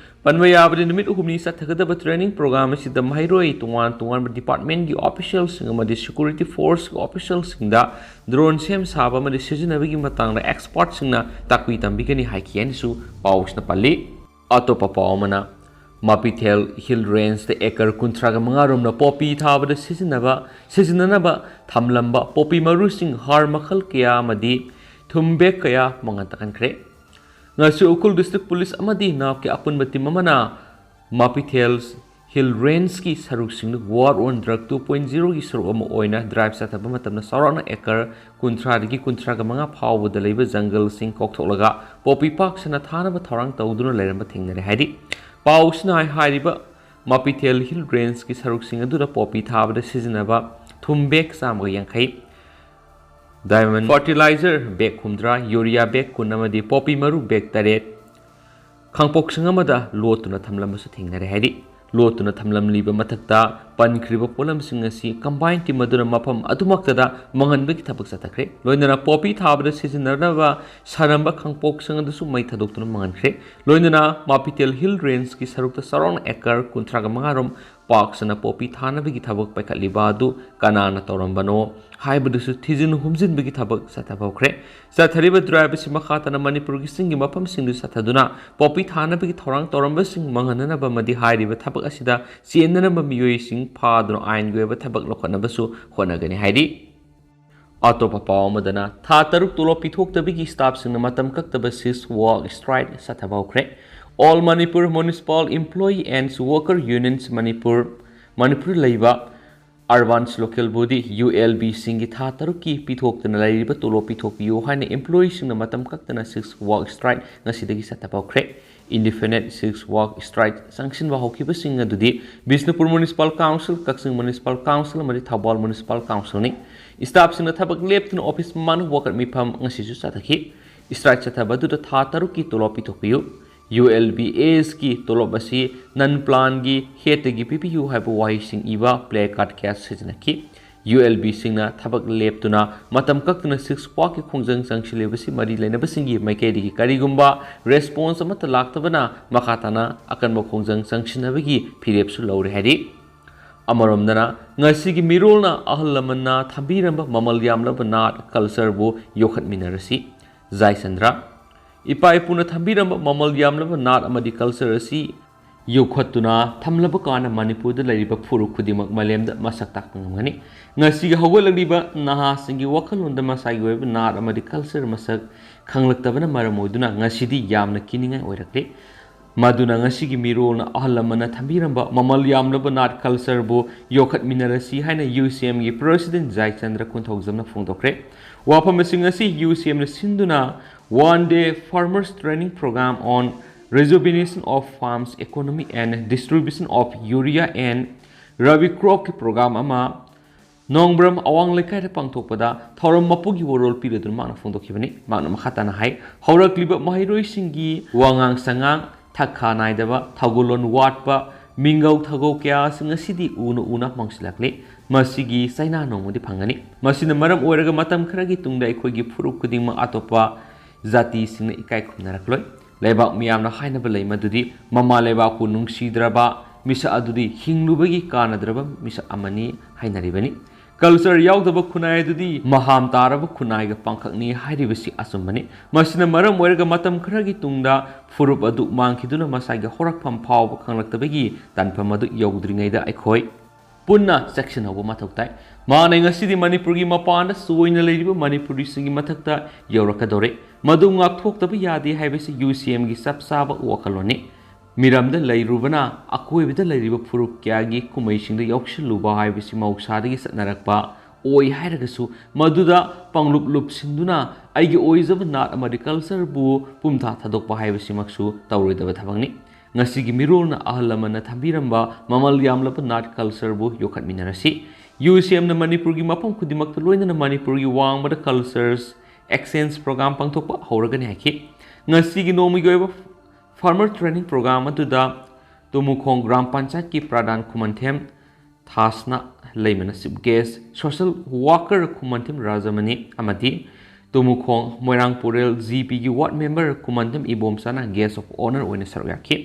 ꯄꯟꯕ ꯌꯥꯕꯗꯤ, ꯅꯨꯃꯤꯠ ꯑꯍꯨꯝꯅꯤ ꯆꯠꯊꯒꯗꯕ training program ꯑꯁꯤꯗ ꯃꯍꯩꯔꯣꯏ ꯇꯣꯉꯥꯟ ꯇꯣꯉꯥꯟꯕ department ꯀꯤ official ꯁꯤꯡ ꯑꯃꯗꯤ security force ꯀꯤ official ꯁꯤꯡꯗ drone ꯁꯦꯝ ꯁꯥꯕ ꯑꯃꯗꯤ ꯁꯤꯖꯤꯟꯅꯕꯒꯤ ꯃꯇꯥꯡꯗ expert ꯁꯤꯡꯅ ꯇꯥꯛꯄꯤ ꯇꯝꯕꯤꯒꯅꯤ ꯍꯥꯏꯈꯤ ꯍꯥꯏꯅꯁꯨ ꯄꯥꯎꯁꯤꯅ ꯄꯜꯂꯤ꯫ ꯑꯇꯣꯞꯄ ꯄꯥꯎ ꯑꯃꯅ, ꯃꯥꯄꯤꯊꯦꯜ Hill Range ꯗ acre ꯀꯨꯟꯊ꯭ꯔꯥꯒ ꯃꯉꯥ ꯔꯣꯝꯅ ꯄꯣꯄꯤ ꯊꯥꯕꯗ ꯁꯤꯖꯤꯟꯅꯕ, ꯁꯤꯖꯤꯟꯅꯅꯕ ꯊꯝꯂꯝꯕ ꯄꯣꯄꯤ ꯃꯔꯨꯁꯤꯡ, ꯍꯥꯔ ꯃꯈꯜ ꯀꯌꯥ ꯑꯃꯗꯤ ꯊꯨꯝ bag ꯀꯌꯥ ꯃꯉꯥꯟ ꯇꯥꯍꯟꯈ꯭ꯔꯦ꯫ ꯉꯁꯤ ꯎꯈ꯭ꯔꯨꯜ district police ꯑꯃꯗꯤ NAF ꯀꯤ ꯑꯄꯨꯟꯕ team ꯑꯃꯅ ꯃꯥꯄꯤꯊꯦꯜ Hill Range ꯀꯤ ꯁꯔꯨꯛꯁꯤꯡꯗ War on Drug two point zero ꯒꯤ ꯁꯔꯨꯛ ꯑꯃ ꯑꯣꯏꯅ drive ꯆꯠꯊꯕ ꯃꯇꯝꯗ ꯆꯥꯎꯔꯥꯛꯅ acre ꯀꯨꯟꯊ꯭ꯔꯥꯗꯒꯤ ꯀꯨꯟꯊ꯭ꯔꯥꯒ ꯃꯉꯥ ꯐꯥꯎꯕꯗ ꯂꯩꯕ ꯖꯪꯒꯜꯁꯤꯡ ꯀꯣꯛꯊꯣꯛꯂꯒ ꯄꯣꯄꯤ ꯄꯥꯛ ꯁꯟꯅ ꯊꯥꯅꯕ ꯊꯧꯔꯥꯡ ꯇꯧꯗꯨꯅ ꯂꯩꯔꯝꯕ ꯊꯦꯡꯅꯔꯦ ꯍꯥꯏꯔꯤ꯫ ꯄꯥꯎꯁꯤꯅ ꯍꯥꯏ, ꯍꯥꯏꯔꯤꯕ ꯃꯥꯄꯤꯊꯦꯜ Hill Range ꯀꯤ ꯁꯔꯨꯛꯁꯤꯡ ꯑꯗꯨꯗ ꯄꯣꯄꯤ ꯊꯥꯕꯗ ꯁꯤꯖꯤꯟꯅꯕ ꯊꯨꯝ bag ꯆꯥꯝꯃꯒ ꯌꯥꯡꯈꯩ, diamine fertilizer bag ꯍꯨꯝꯗ꯭ꯔꯥ, urea bag ꯀꯨꯟ ꯑꯃꯗꯤ ꯄꯣꯄꯤ ꯃꯔꯨ bag ꯇꯔꯦꯠ, ꯈꯥꯡꯄꯣꯛꯁꯪ ꯑꯃꯗ ꯂꯣꯠꯇꯨꯅ ꯊꯝꯂꯝꯕꯁꯨ ꯊꯦꯡꯅꯔꯦ ꯍꯥꯏꯔꯤ꯫ ꯂꯣꯠꯇꯨꯅ ꯊꯝꯂꯝꯂꯤꯕ ꯃꯊꯛꯇ ꯄꯟꯈ꯭ꯔꯤꯕ ꯄꯣꯠꯂꯝꯁꯤꯡ ꯑꯁꯤ combine team ꯑꯗꯨꯅ ꯃꯐꯝ ꯑꯗꯨꯃꯛꯇꯗ ꯃꯥꯡꯍꯟꯕꯒꯤ ꯊꯕꯛ ꯆꯠꯊꯈ꯭ꯔꯦ꯫ ꯂꯣꯏꯅꯅ ꯄꯣꯄꯤ ꯊꯥꯕꯗ ꯁꯤꯖꯤꯟꯅꯅꯕ ꯁꯥꯔꯝꯕ ꯈꯥꯡꯄꯣꯛꯁꯪ ꯑꯗꯨꯁꯨ ꯃꯩ ꯊꯥꯗꯣꯛꯇꯨꯅ ꯃꯥꯡꯍꯟꯈ꯭ꯔꯦ꯫ ꯂꯣꯏꯅꯅ ꯃꯥꯄꯤꯊꯦꯜ Hill Range ꯀꯤ ꯁꯔꯨꯛꯇ ꯆꯥꯎꯔꯥꯛꯅ acre ꯀꯨꯟꯊ꯭ꯔꯥꯒ ꯃꯉꯥ ꯔꯣꯝ ꯄꯥꯛ ꯁꯟꯅ ꯄꯣꯄꯤ ꯊꯥꯅꯕꯒꯤ ꯊꯕꯛ ꯄꯥꯏꯈꯠꯂꯤꯕ ꯑꯗꯨ ꯀꯅꯥꯅ ꯇꯧꯔꯝꯕꯅꯣ ꯍꯥꯏꯕꯗꯨꯁꯨ ꯊꯤꯖꯤꯟ ꯍꯨꯝꯖꯤꯟꯕꯒꯤ ꯊꯕꯛ ꯆꯠꯊꯕ ꯍꯧꯈ꯭ꯔꯦ꯫ ꯆꯠꯊꯔꯤꯕ drive ꯑꯁꯤ ꯃꯈꯥ ꯇꯥꯅ ꯃꯅꯤꯄꯨꯔꯒꯤ ꯆꯤꯡꯒꯤ ꯃꯐꯝꯁꯤꯡꯗꯨ ꯆꯠꯊꯗꯨꯅ ꯄꯣꯄꯤ ꯊꯥꯅꯕꯒꯤ ꯊꯧꯔꯥꯡ ꯇꯧꯔꯝꯕꯁꯤꯡ ꯃꯥꯡꯍꯟꯅꯅꯕ ꯑꯃꯗꯤ ꯍꯥꯏꯔꯤꯕ ꯊꯕꯛ ꯑꯁꯤꯗ ꯆꯦꯟꯅꯅꯕ ꯃꯤꯑꯣꯏꯁꯤꯡ ꯐꯥꯗꯨꯅ ꯑꯥꯏꯟꯒꯤ ꯑꯣꯏꯕ ꯊꯕꯛ ꯂꯧꯈꯠꯅꯕꯁꯨ ꯍꯣꯠꯅꯒꯅꯤ ꯍꯥꯏꯔꯤ꯫ ꯑꯇꯣꯞꯄ ꯄꯥꯎ ꯑꯃꯗꯅ, ꯊꯥ ꯇꯔꯨꯛ ꯇꯣꯂꯣꯞ ꯄꯤꯊꯣꯛꯇꯕꯒꯤ staff ꯁꯤꯡꯅ ꯃꯇꯝ ꯀꯛꯇꯕ shift work strike ꯆꯠꯊꯕ ꯍꯧꯈ꯭ꯔꯦ꯫ All Manipur Municipal Employee and Worker Unions Manipur, ꯃꯅꯤꯄꯨꯔꯗ ꯂꯩꯕ Urban Local Body, U L B, ꯁꯤꯡꯒꯤ ꯊꯥ ꯇꯔꯨꯛꯀꯤ ꯄꯤꯊꯣꯛꯇꯅ ꯂꯩꯔꯤꯕ ꯇꯣꯂꯣꯞ ꯄꯤꯊꯣꯛꯄꯤꯌꯨ ꯍꯥꯏꯅ employee ꯁꯤꯡꯅ ꯃꯇꯝ ꯀꯛꯇꯅ shift work strike ꯉꯁꯤꯗꯒꯤ ꯆꯠꯊꯕ ꯍꯧꯈ꯭ꯔꯦ꯫ Indefinite shift work strike ꯆꯪꯁꯤꯟꯕ ꯍꯧꯈꯤꯕꯁꯤꯡ ꯑꯗꯨꯗꯤ ꯕꯤꯁꯅꯨꯄꯨꯔ Municipal Council, ꯀꯛꯆꯤꯡ Municipal Council ꯑꯃꯗꯤ ꯊꯧꯕꯥꯜ Municipal Council ꯅꯤ꯫ Staff ꯁꯤꯡꯅ ꯊꯕꯛ ꯂꯦꯞꯇꯨꯅ office ꯃꯃꯥꯡꯗ ꯋꯥꯀꯠ ꯃꯤꯐꯝ ꯉꯁꯤꯁꯨ ꯆꯠꯊꯈꯤ꯫ Strike ꯆꯠꯊꯕ ꯑꯗꯨꯗ ꯊꯥ ꯇꯔꯨꯛꯀꯤ ꯇꯣꯂꯣꯞ ꯄꯤꯊꯣꯛꯄꯤꯌꯨ, U L B As ꯀꯤ ꯇꯣꯂꯣꯞ ꯑꯁꯤ non plan ꯒꯤ head ꯇꯒꯤ ꯄꯤꯕꯤꯌꯨ ꯍꯥꯏꯕ ꯋꯥꯍꯩꯁꯤꯡ ꯏꯕ placard ꯀꯌꯥ ꯁꯤꯖꯤꯟꯅꯈꯤ꯫ ꯌꯨ ꯑꯦꯜ ꯕꯤꯁꯤꯡꯅ ꯊꯕꯛ ꯂꯦꯞꯇꯨꯅ ꯃꯇꯝ ꯀꯛꯇꯅ ꯁꯤꯛꯁ ꯄꯦꯛꯀꯤ ꯈꯣꯡꯖꯪ ꯆꯪꯁꯤꯜꯂꯤꯕꯁꯤ ꯃꯔꯤ ꯂꯩꯅꯕꯁꯤꯡꯒꯤ ꯃꯥꯏꯀꯩꯗꯒꯤ ꯀꯔꯤꯒꯨꯝꯕ ꯔꯦꯁꯄꯣꯟꯁ ꯑꯃꯠꯇ ꯂꯥꯛꯇꯕꯅ ꯃꯈꯥ ꯇꯥꯅ ꯑꯀꯟꯕ ꯈꯣꯡꯖꯪ ꯆꯪꯁꯤꯟꯅꯕꯒꯤ ꯐꯤꯔꯦꯞꯁꯨ ꯂꯧꯔꯦ ꯍꯥꯏꯔꯤ꯫ ꯑꯃꯔꯣꯝꯗꯅ ꯉꯁꯤꯒꯤ ꯃꯤꯔꯣꯜꯅ ꯑꯍꯜ ꯂꯃꯟꯅ ꯊꯝꯕꯤꯔꯝꯕ ꯃꯃꯜ ꯌꯥꯝꯂꯕ ꯅꯥꯠ ꯀꯜꯆꯔꯕꯨ ꯌꯣꯛꯈꯠꯃꯤꯟꯅꯔꯁꯤ꯫ ꯖꯥꯏꯆꯟꯗ꯭ꯔ, ꯏꯄꯥ ꯏꯄꯨꯅ ꯊꯝꯕꯤꯔꯝꯕ ꯃꯃꯜ ꯌꯥꯝꯂꯕ ꯅꯥꯠ ꯑꯃꯗꯤ ꯀꯜꯆꯔ ꯑꯁꯤ ꯌꯣꯛꯈꯠꯇꯨꯅ ꯊꯝꯂꯕ ꯀꯥꯟꯗ ꯃꯅꯤꯄꯨꯔꯗ ꯂꯩꯔꯤꯕ ꯐꯨꯔꯨꯞ ꯈꯨꯗꯤꯡꯃꯛ ꯃꯥꯂꯦꯝꯗ ꯃꯁꯛ ꯇꯥꯛꯄ ꯉꯝꯒꯅꯤ꯫ ꯉꯁꯤꯒꯤ ꯍꯧꯒꯠꯂꯛꯂꯤꯕ ꯅꯍꯥꯁꯤꯡꯒꯤ ꯋꯥꯈꯜꯂꯣꯟꯗ ꯃꯁꯥꯒꯤ ꯑꯣꯏꯕ ꯅꯥꯠ ꯑꯃꯗꯤ ꯀꯜꯆꯔ ꯃꯁꯛ ꯈꯪꯂꯛꯇꯕꯅ ꯃꯔꯝ ꯑꯣꯏꯗꯨꯅ ꯉꯁꯤꯗꯤ ꯌꯥꯝꯅ ꯀꯤꯅꯤꯡꯉꯥꯏ ꯑꯣꯏꯔꯛꯂꯤ꯫ ꯃꯗꯨꯅ ꯉꯁꯤꯒꯤ ꯃꯤꯔꯣꯜꯅ ꯑꯍꯜ ꯂꯃꯟꯅ ꯊꯝꯕꯤꯔꯝꯕ ꯃꯃꯜ ꯌꯥꯝꯂꯕ ꯅꯥꯠ ꯀꯜꯆꯔꯕꯨ ꯌꯣꯛꯈꯠꯃꯤꯟꯅꯔꯁꯤ ꯍꯥꯏꯅ ꯌꯨ ꯁꯤ ꯑꯦꯝꯒꯤ ꯄ꯭ꯔꯁꯤꯗꯦꯟ ꯖꯥꯏꯆꯟꯗ꯭ꯔ ꯀꯣꯟꯊꯧꯖꯝꯅ ꯐꯣꯡꯗꯣꯛꯈ꯭ꯔꯦ꯫ ꯋꯥꯐꯝꯁꯤꯡ ꯑꯁꯤ ꯌꯨ ꯁꯤ ꯑꯦꯝꯅ ꯁꯤꯟꯗꯨꯅ One Day Farmers Training Program on Rejuvenation of Farms Economy and Distribution of Urea and Rabi Cropꯀꯤ ꯄ꯭ꯔꯣꯒ꯭ꯔꯥꯝ ꯑꯃ ꯅꯣꯡꯕ꯭ꯔꯝ ꯑꯋꯥꯡ ꯂꯩꯀꯥꯏꯗ ꯄꯥꯡꯊꯣꯛꯄꯗ ꯊꯧꯔꯝ ꯃꯄꯨꯒꯤ ꯋꯥꯔꯣꯜ ꯄꯤꯔꯗꯨꯅ ꯃꯍꯥꯛꯅ ꯐꯣꯡꯗꯣꯛꯈꯤꯕꯅꯤ꯫ ꯃꯍꯥꯛꯅ ꯃꯈꯥ ꯇꯥꯅ ꯍꯥꯏ, ꯍꯧꯔꯛꯂꯤꯕ ꯃꯍꯩꯔꯣꯏꯁꯤꯡꯒꯤ ꯋꯥꯉꯥꯡ ꯁꯉꯥꯡ, ꯊꯛꯈꯥ ꯅꯥꯏꯗꯕ ꯊꯧꯒꯜꯂꯣꯟ ꯋꯥꯠꯄ, ꯃꯤꯡꯒꯧ ꯊꯧꯒꯧ ꯀꯌꯥꯁꯤꯡ ꯑꯁꯤꯗꯤ ꯎꯅ ꯎꯅ ꯃꯥꯡꯁꯤꯜꯂꯛꯂꯤ꯫ ꯃꯁꯤꯒꯤ ꯆꯩꯅꯥ ꯅꯣꯡꯃꯗꯤ ꯐꯪꯒꯅꯤ꯫ ꯃꯁꯤꯅ ꯃꯔꯝ ꯑꯣꯏꯔꯒ ꯃꯇꯝ ꯈꯔꯒꯤ ꯇꯨꯡꯗ ꯑꯩꯈꯣꯏꯒꯤ ꯐꯨꯔꯨꯞ ꯈꯨꯗꯤꯡꯃꯛ ꯑꯇꯣꯞꯄ ꯖꯥꯇꯤꯁꯤꯡꯅ ꯏꯀꯥꯏ ꯈꯨꯝꯅꯔꯛꯂꯣꯏ꯫ ꯂꯩꯕꯥꯛ ꯃꯤꯌꯥꯝꯅ ꯍꯥꯏꯅꯕ ꯂꯩ ꯃꯗꯨꯗꯤ ꯃꯃꯥ ꯂꯩꯕꯥꯛꯄꯨ ꯅꯨꯡꯁꯤꯗ꯭ꯔꯕ ꯃꯤꯁꯛ ꯑꯗꯨꯗꯤ ꯍꯤꯡꯂꯨꯕꯒꯤ ꯀꯥꯟꯅꯗ꯭ꯔꯕ ꯃꯤꯁꯛ ꯑꯃꯅꯤ ꯍꯥꯏꯅꯔꯤꯕꯅꯤ꯫ ꯀꯜꯆꯔ ꯌꯥꯎꯗꯕ ꯈꯨꯟꯅꯥꯏ ꯑꯗꯨꯗꯤ ꯃꯍꯥꯝ ꯇꯥꯔꯕ ꯈꯨꯟꯅꯥꯏꯒ ꯄꯥꯡꯈꯛꯅꯤ ꯍꯥꯏꯔꯤꯕꯁꯤ ꯑꯆꯨꯝꯕꯅꯤ꯫ ꯃꯁꯤꯅ ꯃꯔꯝ ꯑꯣꯏꯔꯒ ꯃꯇꯝ ꯈꯔꯒꯤ ꯇꯨꯡꯗ ꯐꯨꯔꯨꯞ ꯑꯗꯨ ꯃꯥꯡꯈꯤꯗꯨꯅ ꯃꯁꯥꯒꯤ ꯍꯧꯔꯛꯐꯝ ꯐꯥꯎꯕ ꯈꯪꯂꯛꯇꯕꯒꯤ ꯇꯥꯟꯐꯝ ꯑꯗꯨ ꯌꯧꯗ꯭ꯔꯤꯉꯩꯗ ꯑꯩꯈꯣꯏ ꯄꯨꯟꯅ ꯆꯦꯛꯁꯤꯟꯍꯧꯕ ꯃꯊꯧ ꯇꯥꯏ꯫ ꯃꯥꯅ ꯉꯁꯤꯗꯤ ꯃꯅꯤꯄꯨꯔꯒꯤ ꯃꯄꯥꯟꯗ ꯆꯣꯏꯅ ꯂꯩꯔꯤꯕ ꯃꯅꯤꯄꯨꯔꯤꯁꯤꯡꯒꯤ ꯃꯊꯛꯇ ꯌꯧꯔꯛꯀꯗꯧꯔꯦ꯫ ꯃꯗꯨ ꯉꯥꯛꯊꯣꯛꯇꯕ ꯌꯥꯗꯦ ꯍꯥꯏꯕꯁꯤ ꯌꯨ ꯁꯤ ꯑꯦꯝꯒꯤ ꯆꯞ ꯆꯥꯕ ꯋꯥꯈꯜꯂꯣꯟꯅꯤ꯫ ꯃꯤꯔꯝꯗ ꯂꯩꯔꯨꯕꯅ ꯑꯀꯣꯏꯕꯗ ꯂꯩꯔꯤꯕ ꯐꯨꯔꯨꯞ ꯀꯌꯥꯒꯤ ꯀꯨꯝꯍꯩꯁꯤꯡꯗ ꯌꯥꯎꯁꯤꯜꯂꯨꯕ ꯍꯥꯏꯕꯁꯤ ꯃꯍꯧꯁꯥꯗꯒꯤ ꯆꯠꯅꯔꯛꯄ ꯑꯣꯏ ꯍꯥꯏꯔꯒꯁꯨ, ꯃꯗꯨꯗ ꯄꯥꯡꯂꯨꯞ ꯂꯨꯞꯁꯤꯟꯗꯨꯅ ꯑꯩꯒꯤ ꯑꯣꯏꯖꯕ ꯅꯥꯠ ꯑꯃꯗꯤ ꯀꯜꯆꯔꯕꯨ ꯄꯨꯝꯊꯥ ꯊꯥꯗꯣꯛꯄ ꯍꯥꯏꯕꯁꯤꯃꯛꯁꯨ ꯇꯧꯔꯣꯏꯗꯕ ꯊꯕꯛꯅꯤ꯫ ꯉꯁꯤꯒꯤ ꯃꯤꯔꯣꯜꯅ ꯑꯍꯜ ꯂꯃꯟꯅ ꯊꯝꯕꯤꯔꯝꯕ ꯃꯃꯜ ꯌꯥꯝꯂꯕ ꯅꯥꯠ ꯀꯜꯆꯔꯕꯨ ꯌꯣꯛꯈꯠꯃꯤꯟꯅꯔꯁꯤ꯫ ꯌꯨ ꯁꯤ ꯑꯦꯝꯅ ꯃꯅꯤꯄꯨꯔꯒꯤ ꯃꯐꯝ ꯈꯨꯗꯤꯡꯃꯛꯇ ꯂꯣꯏꯅꯅ ꯃꯅꯤꯄꯨꯔꯒꯤ ꯋꯥꯡꯃꯗ ꯀꯜꯆꯔꯁ ꯑꯦꯛꯁꯆꯦꯟꯖ ꯄ꯭ꯔꯣꯒ꯭ꯔꯥꯝ ꯄꯥꯡꯊꯣꯛꯄ ꯍꯧꯔꯒꯅꯤ ꯍꯥꯏꯈꯤ꯫ ꯉꯁꯤꯒꯤ ꯅꯣꯡꯃꯒꯤ ꯑꯣꯏꯕ ꯐꯥꯔꯃꯔ ꯇ꯭ꯔꯦꯅꯤꯡ ꯄ꯭ꯔꯣꯒ꯭ꯔꯥꯝ ꯑꯗꯨꯗ ꯇꯨꯃꯨꯈꯣꯡ ꯒ꯭ꯔꯥꯝ ꯄꯟꯆꯥꯌꯠꯀꯤ ꯄ꯭ꯔꯙꯥꯟ ꯈꯨꯃꯟꯊꯦꯝ ꯊꯥꯁꯅ ꯂꯩꯃꯅ chief guest, social worker ꯈꯨꯃꯟꯊꯦꯝ ꯔꯥꯖꯃꯅꯤ ꯑꯃꯗꯤ ꯇꯨꯃꯨꯈꯣꯡ ꯃꯣꯏꯔꯥꯡ ꯄꯨꯔꯦꯜ ꯖꯤ ꯄꯤꯒꯤ ward member Khumanthem ꯏꯕꯣꯝꯆꯥꯅ guest of honour ꯑꯣꯏꯅ ꯁꯔꯨꯛ ꯌꯥꯈꯤ꯫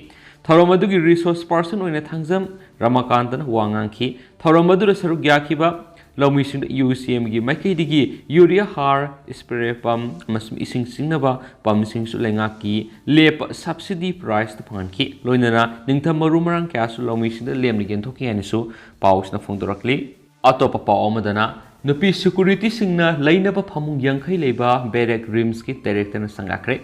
ꯊꯧꯔꯝ ꯑꯗꯨꯒꯤ resource person ꯑꯣꯏꯅ ꯊꯥꯡꯖꯝ ꯔꯃꯥꯀꯥꯟꯇꯅ ꯋꯥ ꯉꯥꯡꯈꯤ꯫ ꯊꯧꯔꯝ ꯑꯗꯨꯗ ꯁꯔꯨꯛ ꯌꯥꯈꯤꯕ ꯂꯧꯃꯤꯁꯤꯡꯗ ꯌꯨ ꯁꯤ ꯑꯦꯝꯒꯤ ꯃꯥꯏꯀꯩꯗꯒꯤ urea ꯍꯥꯔ, spray pump ꯑꯃꯁꯨꯡ ꯏꯁꯤꯡ ꯆꯤꯡꯅꯕ pumpꯁꯤꯡꯁꯨ ꯂꯩꯉꯥꯛꯀꯤ ꯂꯦꯞꯄ subsidy priceꯇ ꯐꯪꯍꯟꯈꯤ꯫ ꯂꯣꯏꯅꯅ ꯅꯤꯡꯊꯝ ꯃꯔꯨ ꯃꯔꯥꯡ ꯀꯌꯥꯁꯨ ꯂꯧꯃꯤꯁꯤꯡꯗ ꯂꯦꯝꯅ ꯌꯦꯟꯊꯣꯛꯈꯤ ꯍꯥꯏꯅꯁꯨ ꯄꯥꯎꯁꯤꯅ ꯐꯣꯡꯗꯣꯔꯛꯂꯤ꯫ ꯑꯇꯣꯞꯄ ꯄꯥꯎ ꯑꯃꯗꯅ, ꯅꯨꯄꯤ securityꯁꯤꯡꯅ ꯂꯩꯅꯕ ꯐꯃꯨꯡ ꯌꯥꯡꯈꯩ ꯂꯩꯕ barrack RIMSꯀꯤ directorꯅ ꯁꯪꯒꯥꯈ꯭ꯔꯦ꯫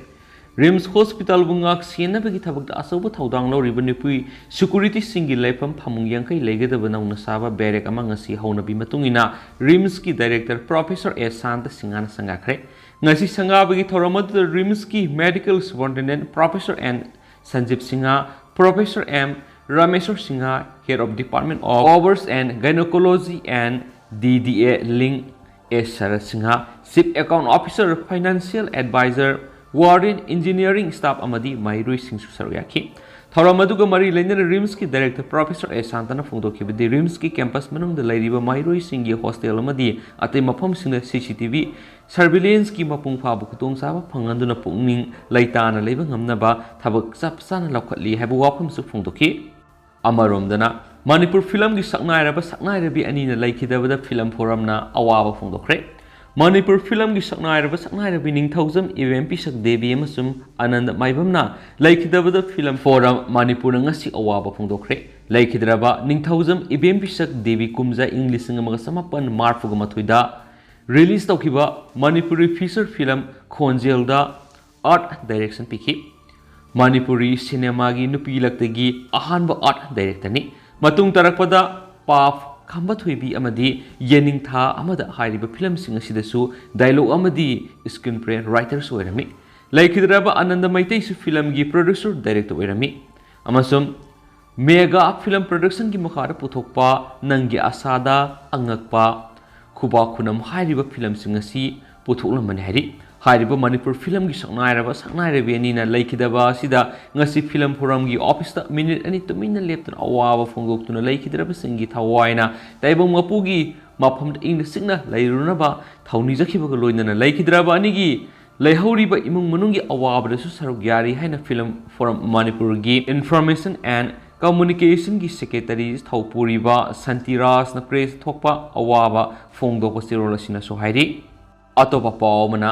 RIMS hospitalꯕꯨ ꯉꯥꯛ ꯁꯦꯟꯅꯕꯒꯤ ꯊꯕꯛꯇ ꯑꯆꯧꯕ ꯊꯧꯗꯥꯡ ꯂꯧꯔꯤꯕ ꯅꯨꯄꯤ securityꯁꯤꯡꯒꯤ ꯂꯩꯐꯝ ꯐꯃꯨꯡ ꯌꯥꯡꯈꯩ ꯂꯩꯒꯗꯕ ꯅꯧꯅ ꯁꯥꯕ barrack ꯑꯃ ꯉꯁꯤ ꯍꯧꯅꯕꯤ ꯃꯇꯨꯡ ꯏꯟꯅ RIMSꯀꯤ director Professor ꯑꯦꯁ ꯁꯥꯟꯇ ꯁꯤꯡꯍꯅ ꯁꯪꯒꯥꯈ꯭ꯔꯦ꯫ ꯉꯁꯤ ꯁꯪꯒꯥꯕꯒꯤ ꯊꯧꯔꯝ ꯑꯗꯨꯗ RIMSꯀꯤ medical superintendent Professor N Sanjeeb Singh, Professor M Rameshwar Singh, Head of Department of Obs and Gynecology and D D A Link, S Sarat Singh, Chief Account Officer, Financial Advisor, Warden, Engineering Staff ꯑꯃꯗꯤ ꯃꯍꯩꯔꯣꯏꯁꯤꯡꯁꯨ ꯁꯔꯨꯛ ꯌꯥꯈꯤ꯫ ꯊꯧꯔꯝ ꯑꯗꯨꯒ ꯃꯔꯤ ꯂꯩꯅꯅ RIMSꯀꯤ director Professor ꯑꯦꯁ ꯁꯥꯟꯇꯅ ꯐꯣꯡꯗꯣꯛꯈꯤꯕꯗꯤ, RIMSꯀꯤ campus ꯃꯅꯨꯡꯗ ꯂꯩꯔꯤꯕ ꯃꯍꯩꯔꯣꯏꯁꯤꯡꯒꯤ hostel ꯑꯃꯗꯤ ꯑꯇꯩ ꯃꯐꯝꯁꯤꯡꯗ C C T V surveillancegꯤ ꯃꯄꯨꯡ ꯐꯥꯕ ꯈꯨꯗꯣꯡꯆꯥꯕ ꯐꯪꯍꯟꯗꯨꯅ ꯄꯨꯛꯅꯤꯡ ꯂꯩꯇꯥꯅ ꯂꯩꯕ ꯉꯝꯅꯕ ꯊꯕꯛ ꯆꯞ ꯆꯥꯅ ꯂꯧꯈꯠꯂꯤ ꯍꯥꯏꯕ ꯋꯥꯐꯝꯁꯨ ꯐꯣꯡꯗꯣꯛꯈꯤ꯫ ꯑꯃꯔꯣꯝꯗꯅ, ꯃꯅꯤꯄꯨꯔ ꯐꯤꯂꯝꯒꯤ ꯁꯛꯅꯥꯏꯔꯕ ꯁꯛꯅꯥꯏꯔꯕꯤ ꯑꯅꯤꯅ ꯂꯩꯈꯤꯗꯕꯗ ꯐꯤꯂꯝ ꯐꯣꯔꯝꯅ ꯑꯋꯥꯕ ꯐꯣꯡꯗꯣꯛꯈ꯭ꯔꯦ꯫ ꯃꯅꯤꯄꯨꯔ ꯐꯤꯂꯝꯒꯤ ꯁꯛꯅꯥꯏꯔꯕ ꯁꯛꯅꯥꯏꯔꯕꯤ ꯅꯤꯡꯊꯧꯖꯝ ꯏꯕꯦꯝ ꯄꯤꯁꯛ ꯗꯦꯕꯤ ꯑꯃꯁꯨꯡ ꯑꯅꯟꯗ ꯃꯥꯏꯕꯝꯅ ꯂꯩꯈꯤꯗꯕꯗ ꯐꯤꯂꯝ ꯐꯣꯔꯝ ꯃꯅꯤꯄꯨꯔꯅ ꯉꯁꯤ ꯑꯋꯥꯕ ꯐꯣꯡꯗꯣꯛꯈ꯭ꯔꯦ꯫ ꯂꯩꯈꯤꯗ꯭ꯔꯕ ꯅꯤꯡꯊꯧꯖꯝ ꯏꯕꯦꯝ ꯄꯤꯁꯛ ꯗꯦꯕꯤ ꯀꯨꯝꯖꯥ ꯏꯪ ꯂꯤꯁꯤꯡ ꯑꯃꯒ ꯆꯃꯥꯄꯟ ꯃꯔꯤꯐꯨꯒ ꯃꯥꯊꯣꯏꯗ release ꯇꯧꯈꯤꯕ Manipuri feature film ꯈꯣꯟꯖꯦꯜꯗ art direction ꯄꯤꯈꯤ꯫ ꯃꯅꯤꯄꯨꯔꯤ ꯁꯤꯅꯦꯃꯥꯒꯤ ꯅꯨꯄꯤ ꯂꯛꯇꯒꯤ ꯑꯍꯥꯟꯕ art directorꯅꯤ꯫ ꯃꯇꯨꯡ ꯇꯥꯔꯛꯄꯗ ꯄꯥꯞ ꯈꯝꯕ ꯊꯣꯏꯕꯤ ꯑꯃꯗꯤ ꯌꯦꯅꯤꯡꯊꯥ ꯑꯃꯗ ꯍꯥꯏꯔꯤꯕ ꯐꯤꯂꯝꯁꯤꯡ ꯑꯁꯤꯗꯁꯨ dialogue ꯑꯃꯗꯤ screenplay writers ꯑꯣꯏꯔꯝꯃꯤ꯫ ꯂꯩꯈꯤꯗ꯭ꯔꯕ ꯑꯅꯟꯗ ꯃꯩꯇꯩꯁꯨ ꯐꯤꯂꯝꯒꯤ producer director ꯑꯣꯏꯔꯝꯃꯤ ꯑꯃꯁꯨꯡ Mega Film Productionꯒꯤ ꯃꯈꯥꯗ ꯄꯨꯊꯣꯛꯄ ꯅꯪꯒꯤ ꯑꯁꯥꯗ, ꯑꯉꯛꯄ, ꯈꯨꯕꯥꯛ ꯈꯨꯅꯝ ꯍꯥꯏꯔꯤꯕ ꯐꯤꯂꯝꯁꯤꯡ ꯑꯁꯤ ꯄꯨꯊꯣꯛꯂꯝꯕꯅꯤ ꯍꯥꯏꯔꯤ꯫ ꯍꯥꯏꯔꯤꯕ ꯃꯅꯤꯄꯨꯔ ꯐꯤꯂꯝꯒꯤ ꯁꯛꯅꯥꯏꯔꯕ ꯁꯛꯅꯥꯏꯔꯕꯤ ꯑꯅꯤꯅ ꯂꯩꯈꯤꯗꯕ ꯑꯁꯤꯗ ꯉꯁꯤ ꯐꯤꯂꯝ ꯐꯣꯔꯝꯒꯤ ꯑꯣꯐꯤꯁꯇ ꯃꯤꯅꯤꯠ ꯑꯅꯤ ꯇꯨꯃꯤꯟꯅ ꯂꯦꯞꯇꯨꯅ ꯑꯋꯥꯕ ꯐꯣꯡꯗꯣꯛꯇꯨꯅ ꯂꯩꯈꯤꯗ꯭ꯔꯕꯁꯤꯡꯒꯤ ꯊꯋꯥꯏꯅ ꯇꯥꯏꯕꯪ ꯃꯄꯨꯒꯤ ꯃꯐꯝꯗ ꯏꯪꯅ ꯆꯤꯛꯅ ꯂꯩꯔꯨꯅꯕ ꯊꯧꯅꯤꯖꯈꯤꯕꯒ ꯂꯣꯏꯅꯅ ꯂꯩꯈꯤꯗ꯭ꯔꯕ ꯑꯅꯤꯒꯤ ꯂꯩꯍꯧꯔꯤꯕ ꯏꯃꯨꯡ ꯃꯅꯨꯡꯒꯤ ꯑꯋꯥꯕꯗꯁꯨ ꯁꯔꯨꯛ ꯌꯥꯔꯤ ꯍꯥꯏꯅ ꯐꯤꯂꯝ ꯐꯣꯔꯝ ꯃꯅꯤꯄꯨꯔꯒꯤ Information and Communicationꯒꯤ Secretary ꯊꯧꯄꯨꯔꯤꯕ ꯁꯟꯇꯤꯔꯥꯖꯅ press ꯊꯣꯛꯄ ꯑꯋꯥꯕ ꯐꯣꯡꯗꯣꯛꯄ ꯆꯦꯔꯣꯜ ꯑꯁꯤꯅꯁꯨ ꯍꯥꯏꯔꯤ꯫ ꯑꯇꯣꯞꯄ ꯄꯥꯎ ꯑꯃꯅ,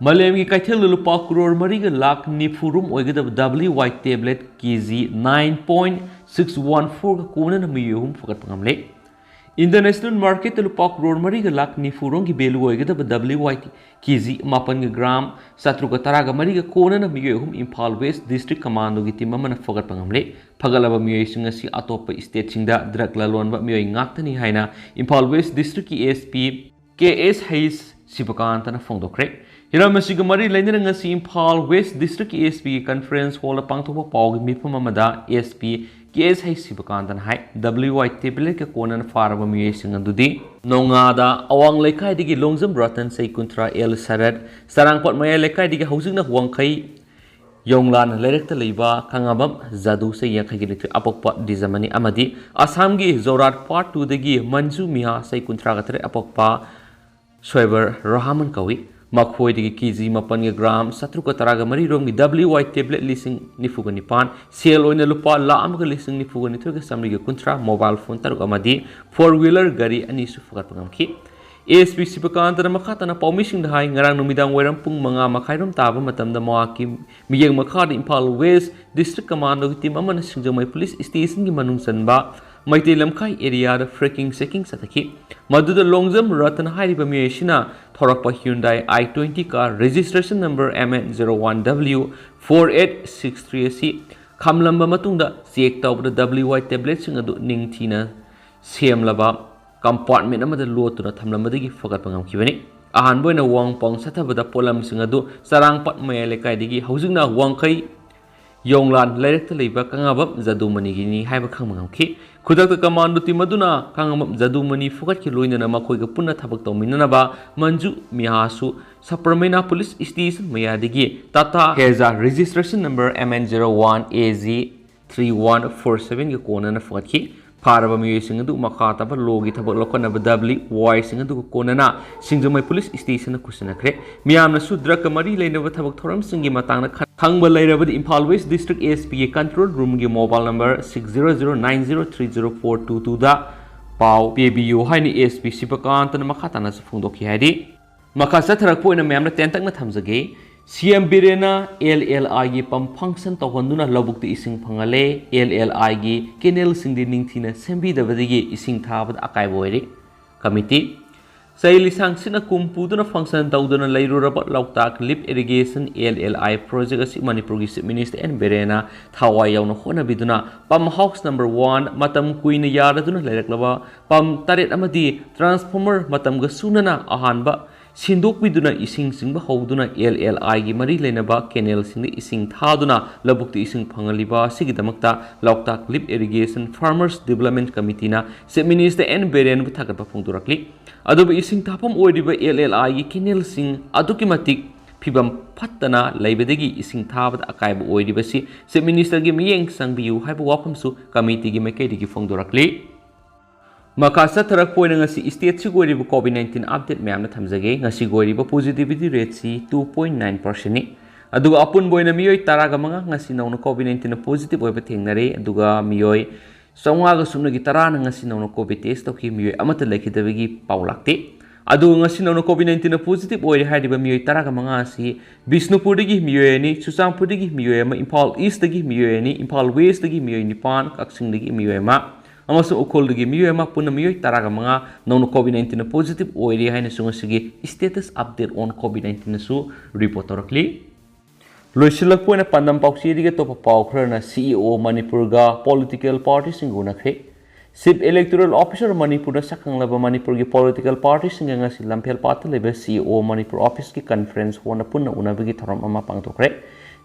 ꯃꯥꯂꯦꯝꯒꯤ ꯀꯩꯊꯦꯜꯗ ꯂꯨꯄꯥ ꯀ꯭ꯔꯣꯔ ꯃꯔꯤꯒ ꯂꯥꯈ ꯅꯤꯐꯨ ꯔꯣꯝ ꯑꯣꯏꯒꯗꯕ W Y tablet K G nine point six one fourꯒ ꯀꯣꯟꯅꯅ ꯃꯤꯑꯣꯏ ꯑꯍꯨꯝ ꯐꯒꯠꯄ ꯉꯝꯂꯦ꯫ International marketꯇ ꯂꯨꯄꯥ ꯀ꯭ꯔꯣꯔ ꯃꯔꯤꯒ ꯂꯥꯈ ꯅꯤꯐꯨ ꯔꯣꯝꯒꯤ value ꯑꯣꯏꯒꯗꯕ W Y K G ꯃꯥꯄꯟꯒ gram ꯆꯥꯇ꯭ꯔꯨꯛꯀ ꯇꯔꯥꯒ ꯃꯔꯤꯒ ꯀꯣꯟꯅꯅ ꯃꯤꯑꯣꯏ ꯑꯍꯨꯝ ꯏꯝꯐꯥꯜ West District Commandoꯒꯤ team ꯑꯃꯅ ꯐꯒꯠꯄ ꯉꯝꯂꯦ꯫ ꯐꯒꯠꯂꯕ ꯃꯤꯑꯣꯏꯁꯤꯡ ꯑꯁꯤ ꯑꯇꯣꯞꯄ stateꯁꯤꯡꯗ drug ꯂꯂꯣꯟꯕ ꯃꯤꯑꯣꯏ ꯉꯥꯛꯇꯅꯤ ꯍꯥꯏꯅ Imphal West Districtꯀꯤ S P K S H ꯁꯤꯕꯀꯥꯟꯇꯅ ꯐꯣꯡꯗꯣꯛꯈ꯭ꯔꯦ꯫ ꯍꯤꯔꯝ ꯑꯁꯤꯒ ꯃꯔꯤ ꯂꯩꯅꯅ ꯉꯁꯤ ꯏꯝꯐꯥꯜ West Districtꯀꯤ S Pꯒꯤ conference hallꯗ ꯄꯥꯡꯊꯣꯛꯄ ꯄꯥꯎꯒꯤ ꯃꯤꯐꯝ ꯑꯃꯗ S P K S H ꯁꯤꯕꯀꯥꯟꯇꯅ ꯍꯥꯏ, W Y tabletꯀ ꯀꯣꯟꯅꯅ ꯐꯥꯔꯕ ꯃꯤꯑꯣꯏꯁꯤꯡ ꯑꯗꯨꯗꯤ ꯅꯣꯡꯉꯥꯗ ꯑꯋꯥꯡ ꯂꯩꯀꯥꯏꯗꯒꯤ ꯂꯣꯡꯖꯝ ꯔꯇꯟ ꯆꯍꯤ ꯀꯨꯟꯊ꯭ꯔꯥ, ꯑꯦꯜ ꯁꯔꯠ, ꯆꯔꯥꯡꯄꯥꯠ ꯃꯌꯥꯏ ꯂꯩꯀꯥꯏꯗꯒꯤ ꯍꯧꯖꯤꯛꯅ ꯋꯥꯡꯈꯩ ꯌꯣꯡꯂꯥꯟ ꯂꯩꯔꯛꯇ ꯂꯩꯕ ꯈꯥꯉꯥꯝꯕꯝ ꯖꯥꯗꯨ ꯆꯍꯤ ꯌꯥꯡꯈꯩꯒ ꯅꯤꯊꯣꯏ ꯑꯄꯣꯛꯄ ꯗꯤꯖꯃꯅꯤ ꯑꯃꯗꯤ ꯑꯁꯥꯝꯒꯤ ꯖꯣꯔꯥꯠ part twoꯗꯒꯤ ꯃꯟꯖꯨ ꯃꯤꯍꯥ ꯆꯍꯤ ꯀꯨꯟꯊ꯭ꯔꯥꯒ ꯇꯔꯦꯠ ꯑꯄꯣꯛꯄ ꯁ꯭ꯋꯦꯕꯔ ꯔꯍꯃꯟ ꯀꯧꯏ꯫ ꯃꯈꯣꯏꯗꯒꯤ K G ꯃꯥꯄꯟꯒ gram ꯆꯥꯇ꯭ꯔꯨꯛꯀ ꯇꯔꯥꯒ ꯃꯔꯤ ꯔꯣꯝꯒꯤ W Y tablet ꯂꯤꯁꯤꯡ ꯅꯤꯐꯨꯒ ꯅꯤꯄꯥꯟ, ꯁꯦꯜ ꯑꯣꯏꯅ ꯂꯨꯄꯥ ꯂꯥꯈ ꯑꯃꯒ ꯂꯤꯁꯤꯡ ꯅꯤꯐꯨꯒ ꯅꯤꯊꯣꯏꯒ ꯆꯥꯃꯔꯤꯒ ꯀꯨꯟꯊ꯭ꯔꯥ, mobile phone ꯇꯔꯨꯛ ꯑꯃꯗꯤ four wheeler ꯒꯥꯔꯤ ꯑꯅꯤꯁꯨ ꯐꯒꯠꯄ ꯉꯝꯈꯤ꯫ S P ꯁꯤꯕꯀꯥꯟꯇꯅ ꯃꯈꯥ ꯇꯥꯅ ꯄꯥꯎꯃꯤꯁꯤꯡꯗ ꯍꯥꯏ, ꯉꯔꯥꯡ ꯅꯨꯃꯤꯗꯥꯡ ꯋꯥꯏꯔꯝ ꯄꯨꯡ ꯃꯉꯥ ꯃꯈꯥꯏꯔꯣꯝ ꯇꯥꯕ ꯃꯇꯝꯗ ꯃꯍꯥꯛꯀꯤ ꯃꯤꯠꯌꯦꯡ ꯃꯈꯥꯗ ꯏꯝꯐꯥꯜ West District Commandoꯒꯤ team ꯑꯃꯅ ꯁꯤꯡꯖꯃꯩ police stationꯒꯤ ꯃꯅꯨꯡ ꯆꯟꯕ ꯃꯩꯇꯩ ꯂꯝꯈꯥꯏ areaꯗ flanking checking ꯆꯠꯊꯈꯤ꯫ ꯃꯗꯨꯗ ꯂꯣꯡꯖꯝ ꯔꯇꯟ ꯍꯥꯏꯔꯤꯕ ꯃꯤꯑꯣꯏ ꯑꯁꯤꯅ ꯊꯧꯔꯛꯄ Hyundai I twenty car registration number M N zero one W four eight six three ꯑꯁꯤ ꯈꯥꯝꯂꯝꯕ ꯃꯇꯨꯡꯗ check ꯇꯧꯕꯗ W Y tabletꯁꯤꯡ ꯑꯗꯨ ꯅꯤꯡꯊꯤꯅ ꯁꯦꯝꯂꯕ compartment ꯑꯃꯗ ꯂꯣꯠꯇꯨꯅ ꯊꯝꯂꯝꯕꯗꯒꯤ ꯐꯒꯠꯄ ꯉꯝꯈꯤꯕꯅꯤ꯫ ꯑꯍꯥꯟꯕ ꯑꯣꯏꯅ ꯋꯥꯡ ꯄꯥꯎ ꯆꯠꯊꯕꯗ ꯄꯣꯠꯂꯝꯁꯤꯡ ꯑꯗꯨ ꯆꯔꯥꯡꯄꯥꯠ ꯃꯌꯥꯏ ꯂꯩꯀꯥꯏꯗꯒꯤ ꯍꯧꯖꯤꯛꯅ ꯋꯥꯡꯈꯩ ꯌꯣꯡꯂꯥꯟ ꯂꯩꯔꯛꯇ ꯂꯩꯕ ꯀꯪꯂꯥꯕꯝ ꯖꯗꯨꯃꯅꯤꯒꯤꯅꯤ ꯍꯥꯏꯕ ꯈꯪꯕ ꯉꯝꯈꯤ꯫ ꯈꯨꯗꯛꯇ commando team ꯑꯗꯨꯅ ꯀꯪꯂꯥꯕꯝ ꯖꯗꯨꯃꯅꯤ ꯐꯨꯒꯠꯈꯤ, ꯂꯣꯏꯅꯅ ꯃꯈꯣꯏꯒ ꯄꯨꯟꯅ ꯊꯕꯛ ꯇꯧꯃꯤꯟꯅꯅꯕ Manju ꯃꯤꯍꯥꯁꯨ ꯁꯄꯔꯃꯩꯅꯥ police station ꯃꯌꯥꯗꯒꯤ Tata Heza registration number M N zero one A Z three one four seven ꯒ ꯀꯣꯟꯅꯅ ꯐꯨꯒꯠꯈꯤ꯫ ꯐꯥꯔꯕ ꯃꯤꯑꯣꯏꯁꯤꯡ ꯑꯗꯨ ꯃꯈꯥ ꯇꯥꯕ ꯂꯣꯒꯤ ꯊꯕꯛ ꯂꯧꯈꯠꯅꯕ ꯗꯕ꯭ꯂꯤꯎ ꯋꯥꯏꯁꯤꯡ ꯑꯗꯨꯒ ꯀꯣꯟꯅꯅ ꯁꯤꯡꯖꯃꯩ police stationꯗ ꯈꯨꯠꯁꯤꯟꯅꯈ꯭ꯔꯦ꯫ ꯃꯤꯌꯥꯝꯅꯁꯨ drugꯒ ꯃꯔꯤ ꯂꯩꯅꯕ ꯊꯕꯛ ꯊꯧꯔꯝꯁꯤꯡꯒꯤ ꯃꯇꯥꯡꯗ ꯈꯪ-, ꯈꯪꯕ ꯂꯩꯔꯕꯗꯤ Imphal West District S Pꯒꯤ control roomꯒꯤ mobile number six zero zero nine zero three zero four two twoꯗ ꯄꯥꯎ ꯄꯤꯕꯤꯌꯨ ꯍꯥꯏꯅ S P ꯁꯤꯕꯀꯥꯟꯇꯅ ꯃꯈꯥ ꯇꯥꯅꯁꯨ ꯐꯣꯡꯗꯣꯛꯈꯤ ꯍꯥꯏꯔꯤ꯫ ꯃꯈꯥ ꯆꯠꯊꯔꯛꯄ ꯑꯣꯏꯅ ꯃꯌꯥꯝꯅ ꯇꯦꯟꯇꯛꯅ ꯊꯝꯖꯒꯦ꯫ ꯁꯤ ꯑꯦꯝ ꯕꯤꯔꯦꯟꯅ ꯑꯦꯜ ꯑꯦꯜ ꯑꯥꯏꯒꯤ pump function ꯇꯧꯍꯟꯗꯨꯅ ꯂꯧꯕꯨꯛꯇ ꯏꯁꯤꯡ ꯐꯪꯍꯜꯂꯦ꯫ ꯑꯦꯜ ꯑꯦꯜ ꯑꯥꯏꯒꯤ canalꯁꯤꯡꯗꯤ ꯅꯤꯡꯊꯤꯅ ꯁꯦꯝꯕꯤꯗꯕꯗꯒꯤ ꯏꯁꯤꯡ ꯊꯥꯕꯗ ꯑꯀꯥꯏꯕ ꯑꯣꯏꯔꯤ꯫ Committee꯫ ꯆꯍꯤ ꯂꯤꯁꯥꯡ ꯁꯤꯠꯅ ꯀꯨꯝ ꯄꯨꯗꯨꯅ function ꯇꯧꯗꯨꯅ ꯂꯩꯔꯨꯔꯕ ꯂꯣꯛꯇꯥꯛ lift irrigation L L I project ꯑꯁꯤ ꯃꯅꯤꯄꯨꯔꯒꯤ Chief Minister N ꯕꯤꯔꯦꯟꯅ ꯊꯋꯥꯏ ꯌꯥꯎꯅ ꯍꯣꯠꯅꯕꯤꯗꯨꯅ pump house number one, ꯃꯇꯝ ꯀꯨꯏꯅ ꯌꯥꯗꯗꯨꯅ ꯂꯩꯔꯛꯂꯕ pump ꯇꯔꯦꯠ ꯑꯃꯗꯤ transformer ꯃꯇꯝꯒ ꯆꯨꯅꯅ ꯑꯍꯥꯟꯕ ꯁꯤꯟꯗꯣꯛꯄꯤꯗꯨꯅ ꯏꯁꯤꯡ ꯆꯤꯡꯕ ꯍꯧꯗꯨꯅ L L Iꯒꯤ ꯃꯔꯤ ꯂꯩꯅꯕ canalꯁꯤꯡꯗ ꯏꯁꯤꯡ ꯊꯥꯗꯨꯅ ꯂꯧꯕꯨꯛꯇ ꯏꯁꯤꯡ ꯐꯪꯍꯜꯂꯤꯕ ꯑꯁꯤꯒꯤꯗꯃꯛꯇ ꯂꯣꯛꯇꯥꯛ Lift Irrigation Farmers Development Committeeꯅ Chief Minister N ꯕꯤꯔꯦꯟꯕꯨ ꯊꯥꯒꯠꯄ ꯐꯣꯡꯗꯣꯔꯛꯂꯤ꯫ ꯑꯗꯨꯕꯨ ꯏꯁꯤꯡ ꯊꯥꯐꯝ ꯑꯣꯏꯔꯤꯕ L L Iꯒꯤ canalꯁꯤꯡ ꯑꯗꯨꯛꯀꯤ ꯃꯇꯤꯛ ꯐꯤꯕꯝ ꯐꯠꯇꯅ ꯂꯩꯕꯗꯒꯤ ꯏꯁꯤꯡ ꯊꯥꯕꯗ ꯑꯀꯥꯏꯕ ꯑꯣꯏꯔꯤꯕꯁꯤ Chief Ministerꯒꯤ ꯃꯤꯠꯌꯦꯡ ꯆꯪꯕꯤꯌꯨ ꯍꯥꯏꯕ ꯋꯥꯐꯝꯁꯨ committeeꯒꯤ ꯃꯥꯏꯀꯩꯗꯒꯤ ꯐꯣꯡꯗꯣꯔꯛꯂꯤ꯫ ꯃꯈꯥ ꯆꯠꯊꯔꯛꯄ ꯑꯣꯏꯅ ꯉꯁꯤ stateꯁꯤꯒꯤ ꯑꯣꯏꯔꯤꯕ COVID nineteen update ꯃꯌꯥꯝꯅ ꯊꯝꯖꯒꯦ꯫ ꯉꯁꯤꯒꯤ ꯑꯣꯏꯔꯤꯕ positivity rateꯁꯤ two point nine percentꯅꯤ꯫ ꯑꯗꯨꯒ ꯑꯄꯨꯟꯕ ꯑꯣꯏꯅ ꯃꯤꯑꯣꯏ ꯇꯔꯥꯒ ꯃꯉꯥ ꯉꯁꯤ ꯅꯧꯅ COVID nineteenꯅ positive ꯑꯣꯏꯕ ꯊꯦꯡꯅꯔꯦ꯫ ꯑꯗꯨꯒ ꯃꯤꯑꯣꯏ ꯆꯥꯝꯃꯉꯥꯒ ꯁꯨꯞꯅꯒꯤ ꯇꯔꯥꯅ ꯉꯁꯤ ꯅꯧꯅ COVID test ꯇꯧꯈꯤ꯫ ꯃꯤꯑꯣꯏ ꯑꯃꯠꯇ ꯂꯩꯈꯤꯗꯕꯒꯤ ꯄꯥꯎ ꯂꯥꯛꯇꯦ꯫ ꯑꯗꯨꯒ ꯉꯁꯤ ꯅꯧꯅ COVID nineteenꯅ positive ꯑꯣꯏꯔꯦ ꯍꯥꯏꯔꯤꯕ ꯃꯤꯑꯣꯏ ꯇꯔꯥꯒ ꯃꯉꯥ ꯑꯁꯤ ꯕꯤꯁꯅꯨꯄꯨꯔꯗꯒꯤ ꯃꯤꯑꯣꯏ ꯑꯅꯤ, ꯆꯨꯔꯆꯥꯟꯄꯨꯔꯗꯒꯤ ꯃꯤꯑꯣꯏ ꯑꯃ, ꯏꯝꯐꯥꯜ Eastꯇꯒꯤ ꯃꯤꯑꯣꯏ ꯑꯅꯤ, ꯏꯝꯐꯥꯜ Westꯇꯒꯤ ꯃꯤꯑꯣꯏ ꯅꯤꯄꯥꯟ, ꯀꯛꯆꯤꯡꯗꯒꯤ ꯃꯤꯑꯣꯏ ꯑꯃ, ꯑꯃꯁꯨꯡ ꯎꯈ꯭ꯔꯨꯜꯗꯒꯤ ꯃꯤꯑꯣꯏ ꯑꯃ, ꯄꯨꯟꯅ ꯃꯤꯑꯣꯏ ꯇꯔꯥꯒ ꯃꯉꯥ ꯅꯧꯅ COVID nineteenꯅ positive ꯑꯣꯏꯔꯦ ꯍꯥꯏꯅꯁꯨ ꯉꯁꯤꯒꯤ status update on COVID nineteenꯅꯁꯨ report ꯇꯧꯔꯛꯂꯤ꯫ ꯂꯣꯏꯁꯤꯜꯂꯛꯄ ꯑꯣꯏꯅ ꯄꯥꯟꯗꯝ ꯄꯥꯎꯆꯦꯗꯒꯤ ꯑꯇꯣꯞꯄ ꯄꯥꯎ ꯈꯔꯅ CEO ꯃꯅꯤꯄꯨꯔꯒ political partyꯁꯤꯡꯒ ꯎꯅꯈ꯭ꯔꯦ꯫ Chief Electoral Officer ꯃꯅꯤꯄꯨꯔꯅ ꯁꯛꯈꯪꯂꯕ ꯃꯅꯤꯄꯨꯔꯒꯤ political partyꯁꯤꯡꯒ ꯉꯁꯤ ꯂꯝꯐꯦꯜꯄꯥꯠꯇ ꯂꯩꯕ CEO ꯃꯅꯤꯄꯨꯔ officeꯀꯤ conference hallꯗ ꯄꯨꯟꯅ ꯎꯅꯕꯒꯤ ꯊꯧꯔꯝ ꯑꯃ ꯄꯥꯡꯊꯣꯛꯈ꯭ꯔꯦ꯫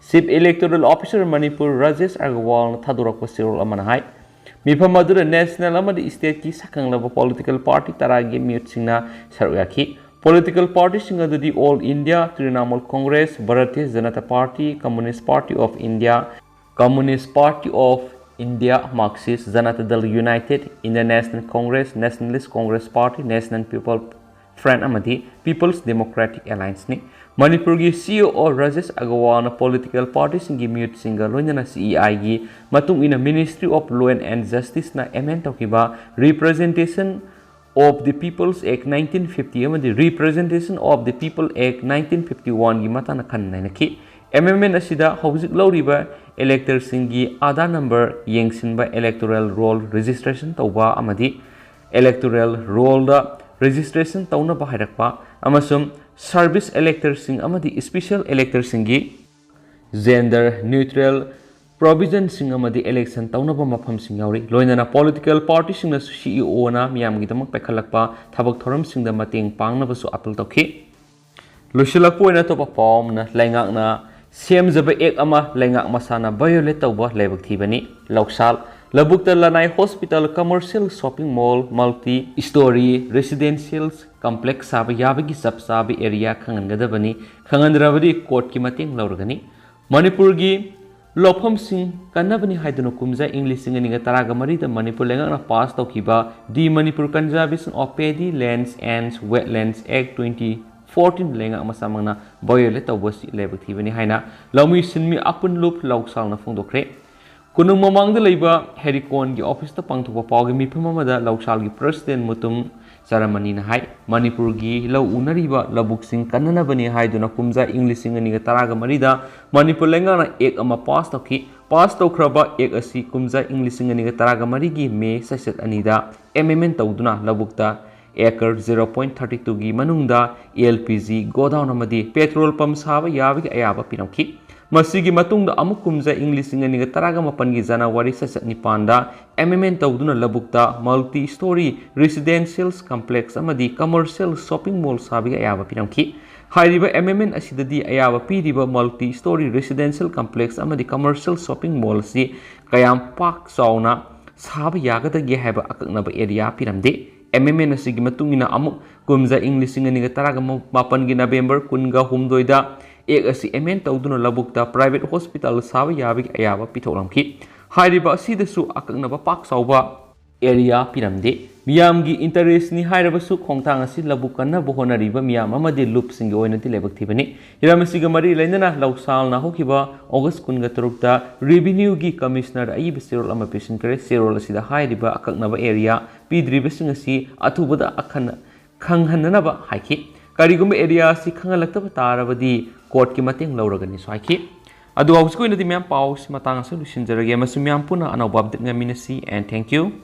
Chief Electoral Officer Manipur Rajesh ꯑꯒꯔꯋꯥꯜꯅ ꯊꯥꯗꯣꯔꯛꯄ ꯆꯦꯔꯣꯜ ꯑꯃꯅ ꯍꯥꯏ, ꯃꯤꯐꯝ ꯑꯗꯨꯗ national ꯑꯃꯗꯤ stateꯀꯤ ꯁꯛꯈꯪꯂꯕ political party ꯇꯔꯥꯒꯤ ꯃꯤꯍꯨꯠꯁꯤꯡꯅ ꯁꯔꯨꯛ ꯌꯥꯈꯤ꯫ Political partyꯁꯤꯡ ꯑꯗꯨꯗꯤ All India Trinamool Congress, Bharatiya Janata Party, Communist Party of India, Communist Party of India, Marxist Janata Dal United, Indian National Congress, Nationalist Congress Party, National People Front ꯑꯃꯗꯤ People's Democratic Allianceꯅꯤ꯫ ꯃꯅꯤꯄꯨꯔꯒꯤ CEO ꯔꯥꯖꯦꯁ ꯑꯒꯔꯋꯥꯜꯅ political partyꯁꯤꯡꯒꯤ ꯃꯤꯍꯨꯠꯁꯤꯡꯒ ꯂꯣꯏꯅꯅ CEIꯒꯤ ꯃꯇꯨꯡ ꯏꯟꯅ Ministry of Law and Justiceꯅ amend ꯇꯧꯈꯤꯕ Representation of the People's Act nineteen fifty ꯑꯃꯗꯤ Representation of the People Act nineteen fifty oneꯒꯤ ꯃꯇꯥꯡꯗ ꯈꯟꯅ ꯅꯩꯅꯈꯤ꯫ Amendment ꯑꯁꯤꯗ ꯍꯧꯖꯤꯛ ꯂꯧꯔꯤꯕ electorꯁꯤꯡꯒꯤ Aadhaar number ꯌꯦꯡꯁꯤꯟꯕ, electoral roll registration ꯇꯧꯕ ꯑꯃꯗꯤ electoral rollꯗ registration ꯇꯧꯅꯕ ꯍꯥꯏꯔꯛꯄ ꯑꯃꯁꯨꯡ service electorꯁꯤꯡ ꯑꯃꯗꯤ special electorꯁꯤꯡꯒꯤ gender neutral provisionꯁꯤꯡ ꯑꯃꯗꯤ election ꯇꯧꯅꯕ ꯃꯐꯝꯁꯤꯡ ꯌꯥꯎꯔꯤ꯫ ꯂꯣꯏꯅꯅ political partyꯁꯤꯡꯅꯁꯨ CEOꯅ ꯃꯤꯌꯥꯝꯒꯤꯗꯃꯛ ꯄꯥꯏꯈꯠꯂꯛꯄ ꯊꯕꯛ ꯊꯧꯔꯝꯁꯤꯡꯗ ꯃꯇꯦꯡ ꯄꯥꯡꯅꯕꯁꯨ appeal ꯇꯧꯈꯤ꯫ ꯂꯣꯏꯁꯤꯜꯂꯛꯄ ꯑꯣꯏꯅ ꯑꯇꯣꯞꯄ ꯄꯥꯎ ꯑꯃꯅ, ꯂꯩꯉꯥꯛꯅ ꯁꯦꯝꯖꯕ act ꯑꯃ ꯂꯩꯉꯥꯛ ꯃꯁꯥꯅ violate ꯇꯧꯕ ꯂꯥꯏꯕꯛ ꯊꯤꯕꯅꯤ꯫ ꯂꯧꯁꯥꯜ: ꯂꯧꯕꯨꯛꯇ ꯂꯅꯥꯏ hospital, commercial shopping mall, multi story residential complex ꯁꯥꯕ ꯌꯥꯕꯒꯤ ꯆꯞ ꯆꯥꯕ area ꯈꯪꯍꯟꯒꯗꯕꯅꯤ꯫ ꯈꯪꯍꯟꯗ꯭ꯔꯕꯗꯤ courtꯀꯤ ꯃꯇꯦꯡ ꯂꯧꯔꯒꯅꯤ꯫ ꯃꯅꯤꯄꯨꯔꯒꯤ ꯂꯧꯐꯝꯁꯤꯡ ꯀꯟꯅꯕꯅꯤ ꯍꯥꯏꯗꯨꯅ ꯀꯨꯝꯖꯥ ꯏꯪ ꯂꯤꯁꯤꯡ ꯑꯅꯤꯒ ꯇꯔꯥꯒ ꯃꯔꯤꯗ ꯃꯅꯤꯄꯨꯔ ꯂꯩꯉꯥꯛꯅ pass ꯇꯧꯈꯤꯕ The Manipur Conservation of Paddy Lands and Wetlands Act twenty fourteen ꯂꯩꯉꯥꯛ ꯃꯁꯥꯃꯛꯅ violate ꯇꯧꯕ ꯑꯁꯤ ꯂꯥꯏꯕꯛ ꯊꯤꯕꯅꯤ ꯍꯥꯏꯅ ꯂꯧꯃꯤ ꯁꯤꯟꯃꯤ ꯑꯄꯨꯟꯂꯨꯞ ꯂꯧꯁꯥꯜꯅ ꯐꯣꯡꯗꯣꯛꯈ꯭ꯔꯦ꯫ ꯀꯣꯅꯨꯡ ꯃꯃꯥꯡꯗ ꯂꯩꯕ ꯍꯦꯔꯤꯀꯣꯟꯒꯤ officeꯇ ꯄꯥꯡꯊꯣꯛꯄ ꯄꯥꯎꯒꯤ ꯃꯤꯐꯝ ꯑꯃꯗ ꯂꯧꯁꯥꯜꯒꯤ president ꯃꯨꯇꯨꯝ ꯆꯔꯃꯅꯤꯅ ꯍꯥꯏ, ꯃꯅꯤꯄꯨꯔꯒꯤ ꯂꯧ ꯎꯅꯔꯤꯕ ꯂꯧꯕꯨꯛꯁꯤꯡ ꯀꯟꯅꯅꯕꯅꯤ ꯍꯥꯏꯗꯨꯅ ꯀꯨꯝꯖꯥ ꯏꯪ ꯂꯤꯁꯤꯡ ꯑꯅꯤꯒ ꯇꯔꯥꯒ ꯃꯔꯤꯗ ꯃꯅꯤꯄꯨꯔ ꯂꯩꯉꯥꯛꯅ act ꯑꯃ pass ꯇꯧꯈꯤ꯫ Pass ꯇꯧꯈ꯭ꯔꯕ act ꯑꯁꯤ ꯀꯨꯝꯖꯥ ꯏꯪ ꯂꯤꯁꯤꯡ ꯑꯅꯤꯒ ꯇꯔꯥꯒ ꯃꯔꯤꯒꯤ May ꯆꯩꯆꯠ ꯑꯅꯤꯗ amendment ꯇꯧꯗꯨꯅ ꯂꯧꯕꯨꯛꯇ acre zero point thirty twoꯒꯤ ꯃꯅꯨꯡꯗ LPG godown ꯑꯃꯗꯤ petrol pump ꯁꯥꯕ ꯌꯥꯕꯒꯤ ꯑꯌꯥꯕ ꯄꯤꯔꯝꯈꯤ꯫ ꯃꯁꯤꯒꯤ ꯃꯇꯨꯡꯗ ꯑꯃꯨꯛ ꯀꯨꯝꯖꯥ ꯏꯪ ꯂꯤꯁꯤꯡ ꯑꯅꯤꯒ ꯇꯔꯥꯒ ꯃꯥꯄꯟꯒꯤ January ꯆꯩꯆꯠ ꯅꯤꯄꯥꯟꯗ amendment ꯇꯧꯗꯨꯅ ꯂꯧꯕꯨꯛꯇ multi story residential complex ꯑꯃꯗꯤ commercial shopping mall ꯁꯥꯕꯒꯤ ꯑꯌꯥꯕ ꯄꯤꯔꯝꯈꯤ꯫ ꯍꯥꯏꯔꯤꯕ M M N ꯑꯁꯤꯗꯗꯤ ꯑꯌꯥꯕ ꯄꯤꯔꯤꯕ multi story residential complex ꯑꯃꯗꯤ commercial shopping mall ꯑꯁꯤ ꯀꯌꯥꯝ ꯄꯥꯛ ꯆꯥꯎꯅ ꯁꯥꯕ ꯌꯥꯒꯗꯒꯦ ꯍꯥꯏꯕ ꯑꯀꯛꯅꯕ area ꯄꯤꯔꯝꯗꯦ꯫ M M N ꯑꯁꯤꯒꯤ ꯃꯇꯨꯡ ꯏꯟꯅ ꯑꯃꯨꯛ ꯀꯨꯝꯖꯥ ꯏꯪ ꯂꯤꯁꯤꯡ ꯑꯅꯤꯒ ꯇꯔꯥꯃꯥꯄꯟꯒꯤ November ꯀꯨꯟꯒ ꯍꯨꯝꯗꯣꯏꯗ Act ꯑꯁꯤ amend ꯇꯧꯗꯨꯅ ꯂꯧꯕꯨꯛꯇ private hospital ꯁꯥꯕ ꯌꯥꯕꯒꯤ ꯑꯌꯥꯕ ꯄꯤꯊꯣꯛꯂꯝꯈꯤ꯫ ꯍꯥꯏꯔꯤꯕ ꯑꯁꯤꯗꯁꯨ ꯑꯀꯛꯅꯕ ꯄꯥꯛ ꯆꯥꯎꯕ area ꯄꯤꯔꯝꯗꯦ꯫ ꯃꯤꯌꯥꯝꯒꯤ interest ꯅꯤ ꯍꯥꯏꯔꯕꯁꯨ ꯈꯣꯡꯊꯥꯡ ꯑꯁꯤ ꯂꯧꯕꯨꯛ ꯀꯟꯅꯕ ꯍꯣꯠꯅꯔꯤꯕ ꯃꯤꯌꯥꯝ ꯑꯃꯗꯤ ꯂꯨꯞꯁꯤꯡꯒꯤ ꯑꯣꯏꯅꯗꯤ ꯂꯥꯏꯕꯛ ꯊꯤꯕꯅꯤ꯫ ꯍꯤꯔꯝ ꯑꯁꯤꯒ ꯃꯔꯤ ꯂꯩꯅꯅ ꯂꯧꯁꯥꯜꯅ ꯍꯧꯈꯤꯕ August ꯀꯨꯟꯒ ꯇꯔꯨꯛꯇ Revenue ꯒꯤ Commissioner ꯗ ꯑꯏꯕ ꯆꯦꯔꯣꯜ ꯑꯃ ꯄꯤꯁꯤꯟꯈ꯭ꯔꯦ꯫ ꯆꯦꯔꯣꯜ ꯑꯁꯤꯗ ꯍꯥꯏꯔꯤꯕ ꯑꯀꯛꯅꯕ area ꯄꯤꯗ꯭ꯔꯤꯕꯁꯤꯡ ꯑꯁꯤ ꯑꯊꯨꯕꯗ ꯑꯈꯟꯅ ꯈꯪꯍꯟꯅꯅꯕ ꯍꯥꯏꯈꯤ꯫ ꯀꯔꯤꯒꯨꯝꯕ area ꯑꯁꯤ ꯈꯪꯍꯜꯂꯛꯇꯕ ꯇꯥꯔꯕꯗꯤ court ꯀꯤ ꯃꯇꯦꯡ ꯂꯧꯔꯒꯅꯤꯁꯨ ꯍꯥꯏꯈꯤ꯫ ꯑꯗꯨ ꯍꯧꯖꯤꯛꯀꯤ ꯑꯣꯏꯅꯗꯤ ꯃꯌꯥꯝ ꯄꯥꯎ ꯑꯁꯤ ꯃꯇꯥꯡ ꯑꯁꯤꯗ ꯂꯣꯏꯁꯤꯟꯖꯔꯒꯦ꯫ ꯃꯁꯤ ꯃꯌꯥꯝ ꯄꯨꯟꯅ ꯑꯅꯧꯕ update ꯉꯥꯏꯃꯤꯟꯅꯁꯤ, and thank you꯫